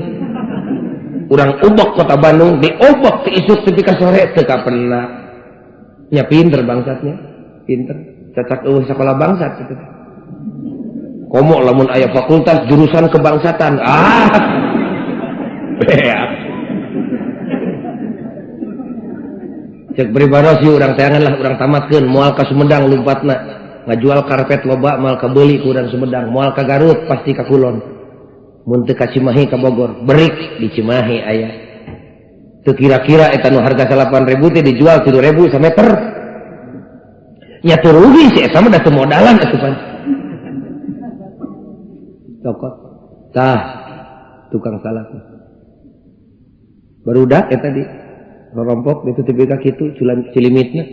Urang ubek kota Bandung diobek ti isuk tepi ka sore teu kapena. Nya pinter bangsatnya, pinter. Cacak eueuh sakola bangsat kitu. Komo lamun aya fakultas jurusan kebangsatan. Ah. Beak. Cek pribados ieu urang teangan lah urang tamatkeun moal ka Sumedang lumpatna. Ngajual karpet loba moal kabeuli ku urang Sumedang, moal ka Garut pasti ka Kulon. Mun teu ka Cimahi ka Bogor, berik di Cimahi aya. Teu kira-kira eta nu harga 8.000 teh dijual 3.000 sameter. Nya teu rugi si eta mah da teu modalan atuh pan. Cokot tah tukang salat barudak eta di rorompok ditutup ka kitu cilimitna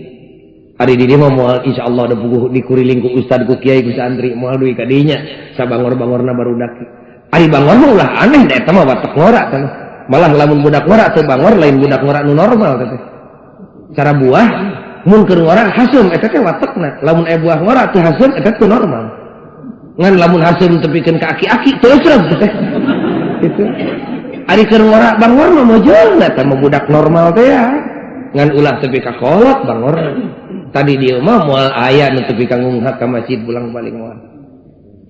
ari di dieu mah moal insyaallah da puguh dikuriling ku ustad ku kiai ku santri moal duit ka dinya sabangor-bangorna barudak ari bangor mah ulah aneh da eta mah watak ngora teh malah lamun budak ngora teu bangor lain budak ngora nu normal teh cara buah mun keur ngora haseum eta teh watakna lamun aya buah ngora teu haseum eta teu normal ngan lamun haseum tepikeun ka aki-aki teu eureun teh kitu ari keur ngora bangor mah mojeuna teh mah budak normal teh ya ngan ulah tepi ka kolot bangor tadi dieu mah moal aya nu tepi ka ngunghak ka masjid pulang-balik moal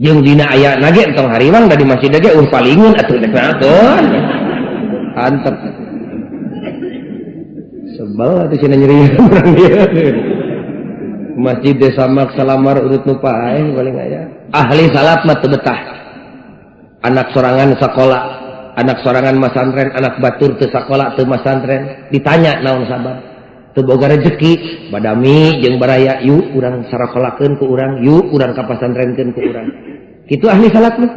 jeung dina aya nage entong hariwang da di masjid ge eueuh palingeun atuh dek nakeun antep sebel atuh cenah nyeri urang dieu masjid desa mak salamar urut nu paeh paling aya. Ahli salat mah teu betah. Anak sorangan sakola, anak sorangan masantren, anak batur teu sakola teu masantren, ditanya naon sabab? Teu boga rezeki, badami jeung baraya yuk urang sarakolakeun ku urang, yuk urang ka pasantrenkeun ku urang. Kitu ahli salat mah.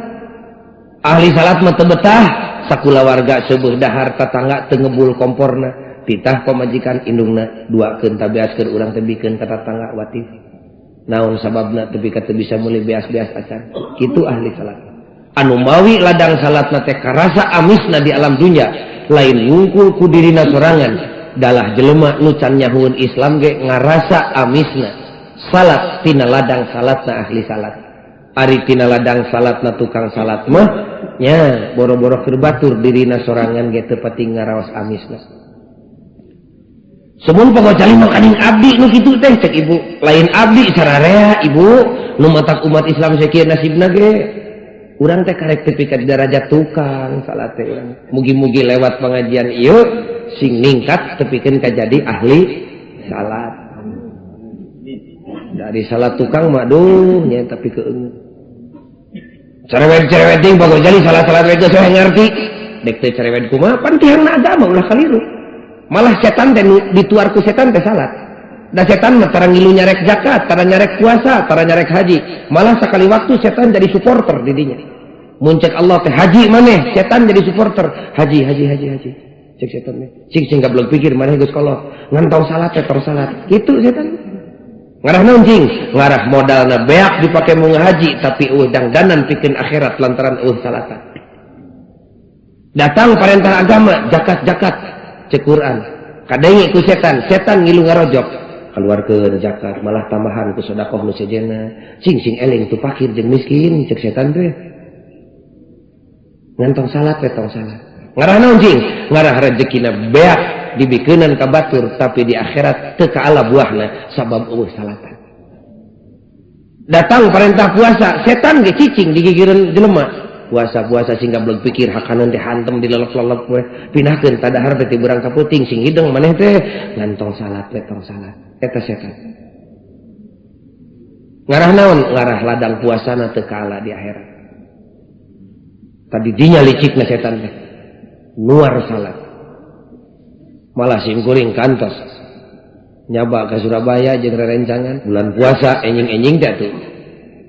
Ahli salat mah teu betah, sakulawarga seueuh dahar tatangga teu ngebul komporna. Titah pamajikan indungna duakeun tabeaskeun urang teh bikeun ka tatangga watif. Naon sababna tepi ka teu bisa meuli beas-beas acan. Kitu ahli salat. Anu mawi ladang salatna teh karasa amisna di alam dunya, lain ngungkul ku dirina sorangan, dalah jelema nu can nyahueun Islam ge ngarasa amisna. Salat tina ladang salatna ahli salat. Ari tina ladang salatna tukang salat mah nya boro-boro keur batur dirina sorangan ge teu pati ngaraos amisna. Semun pagojali makaning abdi nu kitu teh cek ibu. Lain abdi sararea ibu nu matak umat Islam sakieu nasibna ge. Urang teh karek tepi ka darajat tukang salat teh urang. Mugi-mugi lewat pengajian ieu sing ningkat tepikeun ka jadi ahli salat. Dari salat tukang mah duh nya tapi keungeut. Cerewet-cerewet ting pagojali salat-salat we geus we ngarti. Dek teh cerewet kumaha pan tihangna agama ulah kaliru. Malah setan teh dituar ku setan teh salat. Da setan mah tara ngilu nyarek zakat, tara nyarek puasa, tara nyarek haji. Malah sakali waktu setan jadi supporter di dinya. Mun cek Allah teh haji maneh, setan jadi supporter. Haji, haji, haji, haji. Cek setan teh. Cik sing gablek pikir maneh geus kolot. Ngan tong salat teh tong salat. Kitu setan. Ngarah naon cing? Ngarah modalna beak dipake mau ngahaji tapi eueuh dangdanan pikeun akhirat lantaran eueuh salatan. Datang perintah agama zakat-zakat cek Quran. Kadenge ku setan, setan ngilu ngarojok. Keluarkeun zakat malah tambahan ku sedekah nu sejenna. Cing sing eling tu fakir jeung miskin cek setan teh. Ngan tong salat we tong salat. Ngarah naon cing? Ngarah rezekina beak dibikeunan ka batur tapi di akhirat teu kaala buahna sabab eueuh salatan. Datang perintah puasa, setan ge cicing digigireun jelema. Puasa-puasa sing gablek pikir hakanan teh hantem dilelep-lelep we. Pindahkeun tadahar teh ti beurang ka peuting sing hideng maneh teh ngan tong salat we tong salat. Eta setan. Ngarah naon? Ngarah ladang puasana teu kaala di akhirat. Tadi dinya licikna setan teh. Nuar salat. Malah simkuring kantos nyaba ke Surabaya jeung rerencangan bulan puasa enjing-enjing teh atuh.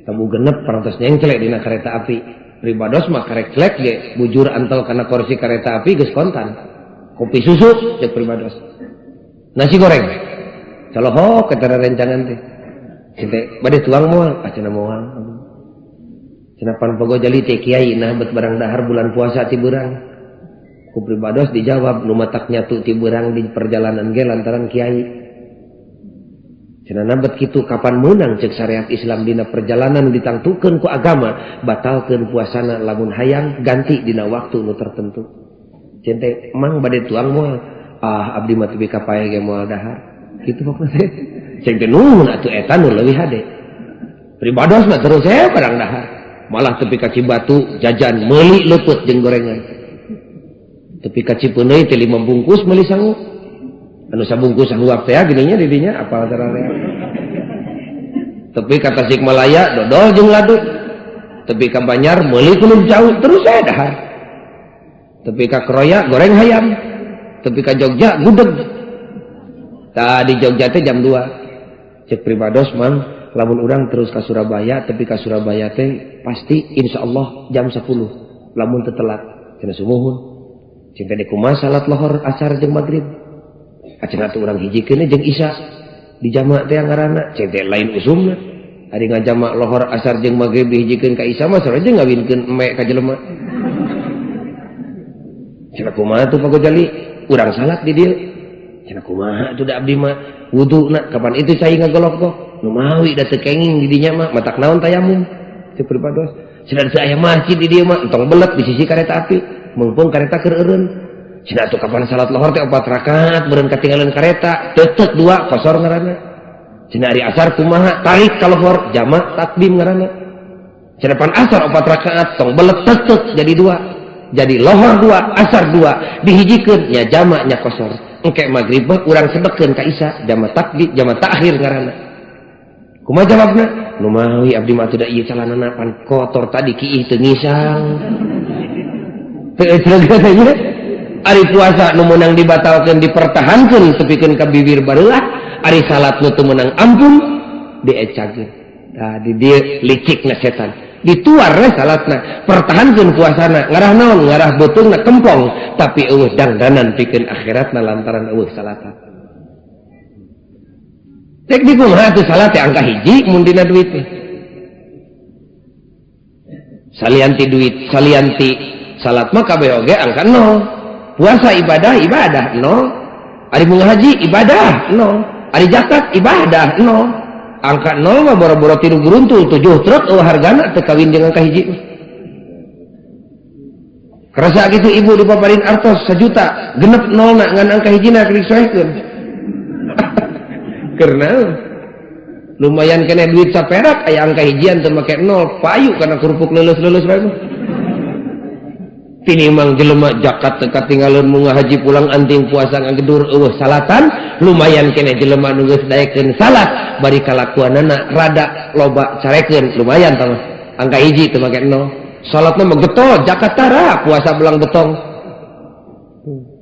Tabu genep parantos nyengklek dina kereta api. Pribados mah karek celek ge bujur antel kana kursi kereta api geus kontan. Kopi susu cek pribados. Nasi goreng. Colohok eta rerencangan teh. Cinte bade tuang moal, ah cenah moal. Cenah pan pagojali teh kiai nah bet barang dahar bulan puasa ti beurang. Ku pribados dijawab nu matak nyatu ti beurang di perjalanan ge lantaran kiai. Cenah nabet kitu kapan meunang cek syariat Islam dina perjalanan ditangtukeun ku agama batalkeun puasana lamun hayang ganti dina waktu nu tertentu. Cente mang bade tuang moal, ah abdi mah tepi ka paeh ge moal dahar. Kitu pokona teh. Ceng teh nuhun atuh eta nu leuwih hade. Pribados mah terus barang dahar. Malah tepi ka Cibatu jajan meuli leupeut jeung gorengan. Tepi ka Cipeundeuy teh 5 bungkus meuli sangu. Anu sabungkus sahuap teh gininya di dinya apal sararea. Tepi ka Tasikmalaya dodol jeung ladu. Tepi ka Banjar meuli kulub jauh terus saya dahar. Tepi ka Kroya goreng hayam. Tepi ka Jogja gudeg. Tah di Jogja teh jam 2. Cek pribados mang lamun urang terus ka Surabaya tepi ka Surabaya teh pasti insyaallah jam 10 lamun teu telat. Cenah sumuhun. Cing teh kumaha salat lohor asar jeung magrib. Acenah tuh urang hijikeun jeung isya di jamak teh ngaranna cing teh lain usumna. Ari ngajamak lohor asar jeung magrib dihijikeun ka isya mah sarua jeung ngawinkeun eme ka jelema. Cenah kumaha tuh Pak Gojali? Urang salat di dieu. Cenah kumaha tuh da abdi mah wuduna kapan itu cai ngagolok-gok. Nu mawi da teu kenging di dinya mah matak naon tayamum. Cek pribados. Cenah teu aya masjid di dieu mah entong belet di sisi kareta api. Mumpung kareta keur eureun. Cenah atuh kapan salat lohor teh 4 rakaat beureun katinggalan kareta, teuteuk 2 kosor ngaranna. Cenah ari asar kumaha? Tarik ka lohor jamak takdim ngaranna. Cenah pan asar 4 rakaat tong belet teuteuk jadi 2. Jadi lohor 2, asar 2, dihijikeun nya jamak nya kosor. Engke magrib mah urang sedekeun ka isya, jamak takdim, jamak takhir ngaranna. Kumaha jawabna? Nu mawi abdi mah atuh da ieu calanana pan kotor tadi kiih teu ngisang. Teu nya. Ari puasa nu meunang dibatalkeun dipertahankeun tepikeun ka bibir bareulah, ari salat nu teu meunang ampun diecakeun. Tah di dieu licikna setan. Dituar we salatna, pertahankeun puasana, ngarah naon? Ngarah beuteungna kempong, tapi eueuh dangdanan pikeun akhiratna lantaran eueuh salatan. Cek di kumaha atuh salat teh angka hiji mun dina duit teh. Salianti duit, salianti salat mah kabeh oge angka 0. Puasa ibadah, ibadah 0. Ari mun haji ibadah 0. Ari zakat ibadah 0. Angka 0 mah boro-boro tilu geruntul 7 truk eueuh hargana teu kawin jeung angka hiji. Kerasa gitu ibu dipaparin artos 1 juta, genep 0 na ngan angka hijina keur disoehkeun. Karena lumayan kena duit saperak aya angka hijian teu make 0, payu kana kerupuk leuleus-leuleus bae mah. Tinimang jelema zakat teu katinggalun munga haji pulang anting puasa ngagedur eueuh salatan, lumayan kena jelema nu geus daekeun salat bari kalakuanana rada loba carekeun, lumayan tah mah. Angka hiji teu make 0. Salatna mah getol, zakat tara, puasa belang betong.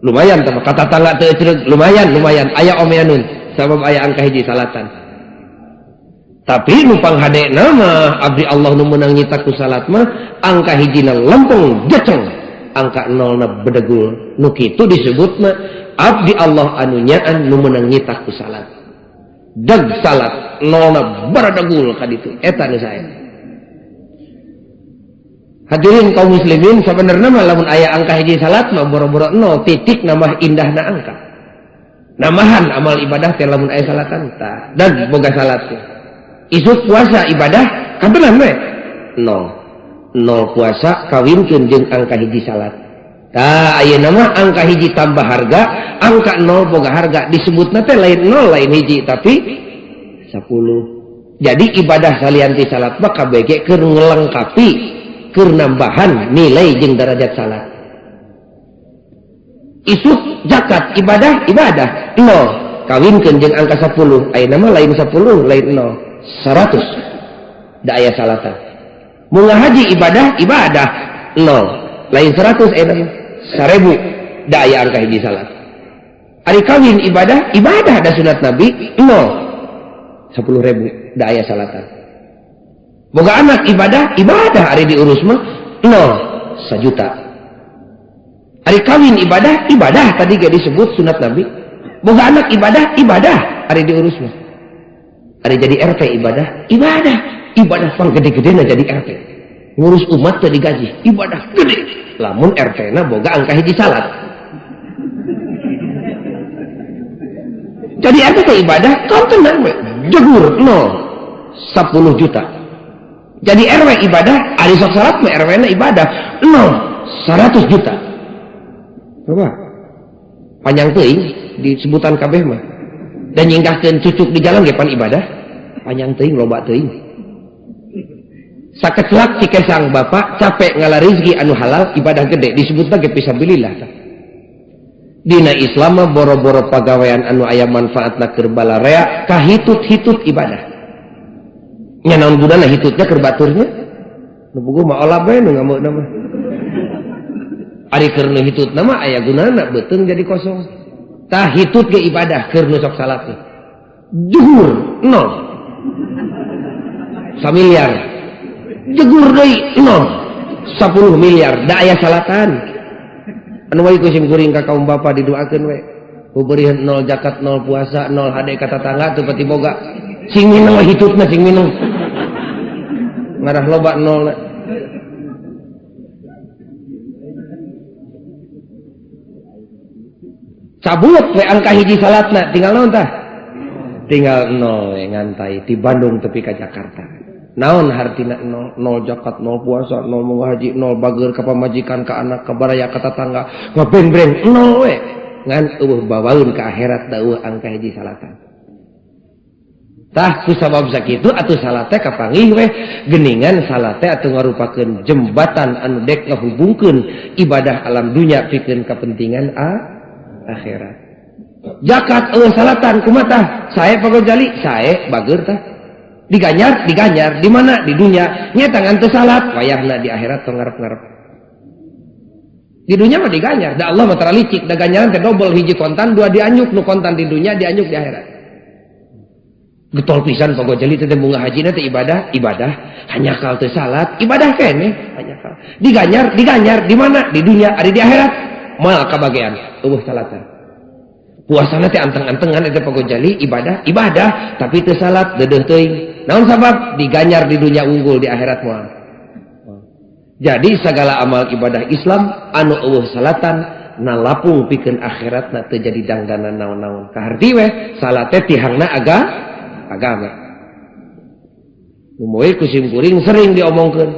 Lumayan tah mah, ka tatangga teu ecreug, lumayan, lumayan aya omeanun sabab aya angka hiji salatan. Tapi nu panghadena mah abdi Allah nu meunang nyita ku salat mah angka hijina lempeng jeceng, angka 0na bedegul. Nu kitu disebut mah abdi Allah anu nyaan nu meunang nyita ku salat. Deg salat 0na baradegul ka ditu, eta nu sae. Hadirin kaum muslimin, sebenarnya mah lamun aya angka hiji salat mah boro-boro 0 titik nambah indahna angka. Nambahan amal ibadah teh lamun aya salatan tah dan boga salat teh. Isuk puasa ibadah kabenan we 0. 0 puasa kawinkeun jeung angka hiji salat. Tah ayeuna mah angka hiji tambah harga, angka 0 boga harga disebutna teh lain 0 lain hiji tapi 10. Jadi ibadah salian ti salat mah KBG keur ngelengkapi, keur nambahan nilai jeung derajat salat. Isuk zakat ibadah ibadah 0 kawinkeun jeung angka 10, ayeuna mah lain 10 lain 0, 100 da aya salatan. Munga haji ibadah ibadah 0 lain 100 ayeuna mah 1000 da aya angka hiji salat. Ari kawin ibadah ibadah da sunat Nabi 0 10.000 da aya salatan. Boga anak ibadah ibadah ari diurus mah 0 1 juta. Ari kawin ibadah ibadah tadi ge disebut sunat Nabi. Boga anak ibadah ibadah ari diurus mah. Ari jadi RT ibadah ibadah ibadah pang gede-gedena jadi RT. Ngurus umat teu digaji ibadah gede. Lamun RT na boga angka hiji salat. Jadi RT teh ibadah kontenan we jegur 0 10 juta. Jadi RW ibadah, ari sok salat mah RW na ibadah 0 100 juta. Coba panjang teuing disebutan kabeh mah. Dan nyingkahkeun cucuk di jalan ge pan ibadah, panjang teuing loba teuing. Sakecelak cikesang bapak capek ngala rezeki anu halal ibadah gede disebutna ge fisabilillah. Dina Islam mah boro-boro pagawean anu aya manfaatna keur balarea kahitut-hitut ibadah. Nya naon gunana hitutnya keur baturnya? Nu puguh mah olah bae nu ngamukna mah. Ari keur nu hitutna mah aya gunana beuteung jadi kosong. Tah hitut ge ibadah keur nu sok salat teh. Juhur 0. Samiliar. Jegur deui 0. 10 miliar da aya salatan. Anu wae ku sim kuring ka kaum bapa didoakeun we. Kuberian 0 zakat, 0 puasa, 0 hade ka tatangga teu pati boga. Sing minum hitutna sing minum. Ngarah loba 0. Cabut we angka hiji salatna tinggal naon tah? Tinggal 0 we ngantai ti Bandung tepi ka Jakarta. Naon hartina 0? 0 zakat, 0 puasa, 0 munggah haji, 0 bager ka pamajikan, ka anak, ka baraya, ka tatangga, ngabengbreng 0 we. Ngan eueuh bawaeun ka akhirat da eueuh angka hiji salatan. Tah ku sabab sakitu atuh salat teh kapanggih weh geningan salat teh atuh ngarupakeun jembatan anu dek ngahubungkeun ibadah alam dunya pikeun kepentingan akhirat. Zakat eueuh salatan kumaha tah? Sae Pak Gojali, sae bager tah. Diganyar, diganyar di mana? Di dunya. Nya tangan teu salat, wayahna di akhirat tong ngarep-ngarep. Di dunya mah diganyar, da Allah mah tara licik, da ganjaran teh dobel hiji kontan, dua dianyuk, nu kontan di dunya dianyuk di akhirat. Getol pisan Pak Gojali teh bunga haji teh ibadah, ibadah, hanya kal teu salat, ibadah keneh, hanya kal. Diganyar, diganjar di mana? Di dunia, ari di akhirat moal kabagean, eueuh salatan. Puasana teh anteng-antengan eta Pak Gojali ibadah, ibadah, tapi teu salat deudeuh teuing. Naon sabab? Diganyar di dunia unggul di akhirat moal. Jadi segala amal ibadah Islam anu eueuh salatan nalapung pikeun akhiratna teu jadi dangdanan naon-naon. Kaharti weh salat teh tihangna agama. Nu moe ku simkuring sering diomongkeun.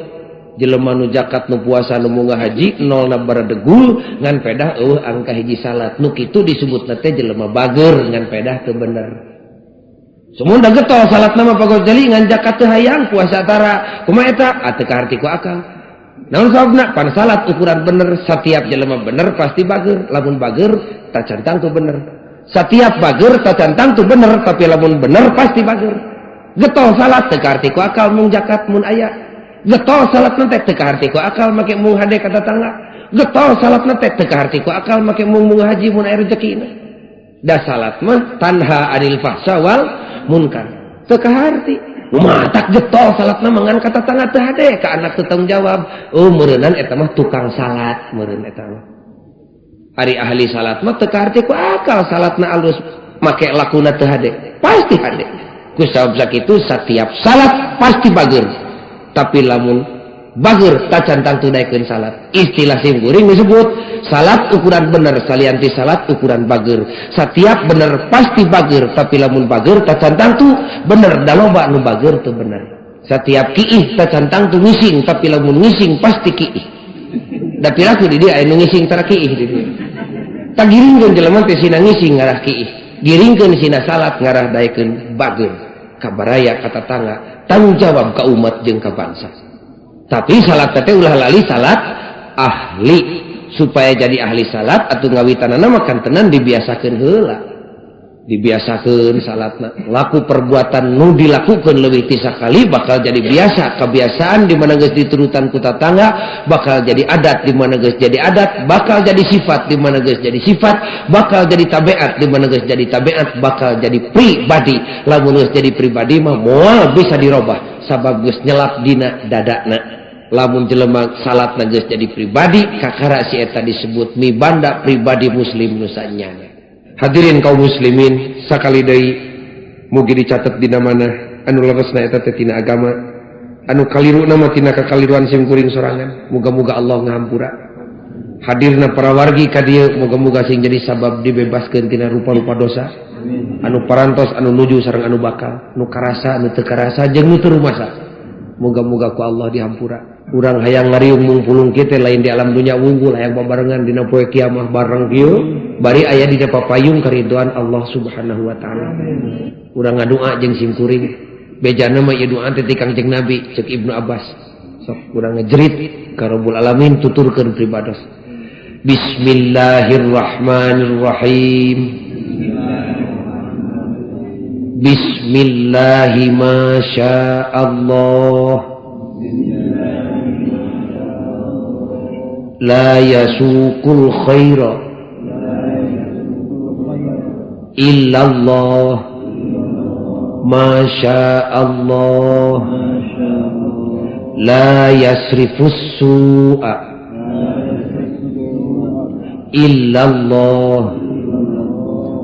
Jelema nu zakat, nu puasa, nu munggah haji, nolna baradegul ngan pedah eueuh angka hiji salat. Nu kitu disebutna teh jelema bager ngan pedah teu bener. Sumunda getol salat nama Pak Gozali ngan zakat teu hayang, puasa tara. Kumaha eta? Ah, teu kaharti ku akal. Naon sababna? Pan salat ukuran bener, setiap jelema bener pasti bager. Lamun bager tacan tangtu bener. Setiap bager tacan tangtu bener, tapi lamun bener pasti bager. Getol salat teu kaharti ku akal mung zakat mun aya. Getol salat teh teu kaharti ku akal make mung hade ka tetangga. Getol salat teh teu kaharti ku akal make mung mung haji mun aya rezekina. Da salat mah tanha anil fahsya wal munkar. Teu kaharti. Matak getol salatna mangan ka tetangga teu hade, ka anak teu tanggung jawab. Oh, meureunnan eta mah tukang salat meureun eta mah. Ari ahli salat mah teu kaharti ku akal salatna alus make lakuna teu hade. Pasti hade. Ku sabab sakitu setiap salat pasti bager. Tapi lamun bager tacan tangtu daekeun salat. Istilah sim kuring disebut salat ukuran bener salianti salat ukuran bager. Setiap bener pasti bager, tapi lamun bager tacan tangtu bener, da loba nu bager teu bener. Setiap kiih tacan tangtu ngising, tapi lamun ngising pasti kiih. Da piraku di dieu aya nu ngising tara kiih di dieu. Tah, giringkeun jelema teh sina ngising ngarah kiih. Giringkeun sina salat ngarah daekeun bager. Ka baraya, ka tatangga, tanggung jawab ka umat jeung ka bangsa. Tapi salat teh ulah lali salat ahli. Supaya jadi ahli salat atau ngawitanana mah kantenan dibiasakeun heula. Dibiasakeun salatna. Laku perbuatan nu dilakukeun leuwih ti sakali bakal jadi biasa. Kebiasaan di mana geus diturutan ku tatangga bakal jadi adat, di mana geus jadi adat bakal jadi sifat, di mana geus jadi sifat bakal jadi tabiat, di mana geus jadi tabiat bakal jadi pribadi. Lamun geus jadi pribadi mah moal bisa dirobah sabab geus nyelap dina dadana. Lamun jelema salatna geus jadi pribadi, kakara si eta disebut mibanda pribadi muslim nu sanyana. Hadirin kaum muslimin, sakali deui mugi dicatet dina mana anu leresna eta teh tina agama, anu kaliruna mah tina kakaliruan sim kuring sorangan. Muga-muga Allah ngahampura. Hadirna para wargi ka dieu muga-muga sing jadi sabab dibebaskeun tina rupa-rupa dosa. Anu parantos, anu nuju sareng anu bakal, nu karasa, anu teu karasa jeung nu teu rumasa. Muga-muga ku Allah dihampura. Urang hayang ngariung mungpulung kita lain di alam dunia wungkul, hayang babarengan dina poe kiamah bareng kieu bari aya dina papayung kariduan Allah Subhanahu wa taala. Urang ngadua jeung sim kuring bejana mah ieu doa teh ti Kangjeng Nabi, ceuk Ibnu Abbas. Sok urang ngejerit ka Rabbul Alamin, tuturkeun pribados. Bismillahirrahmanirrahim. Bismillahi ma Allah la yasuqul khaira illallah ma Allah la yasrifus su'a illallah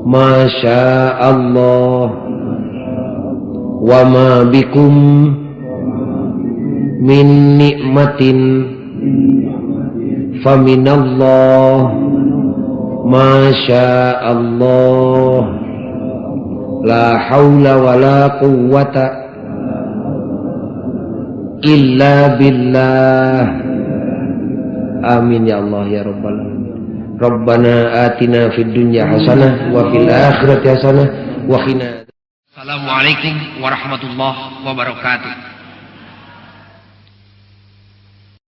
ma Allah wa ma bikum min nikmatin faminallah ma Allah la haula wala quwwata illa billah. Amin ya Allah ya rabbal alamin. Rabbana atina fid dunya hasanah wa fil akhirati hasanah wa qina. Assalamualaikum warahmatullahi wabarakatuh.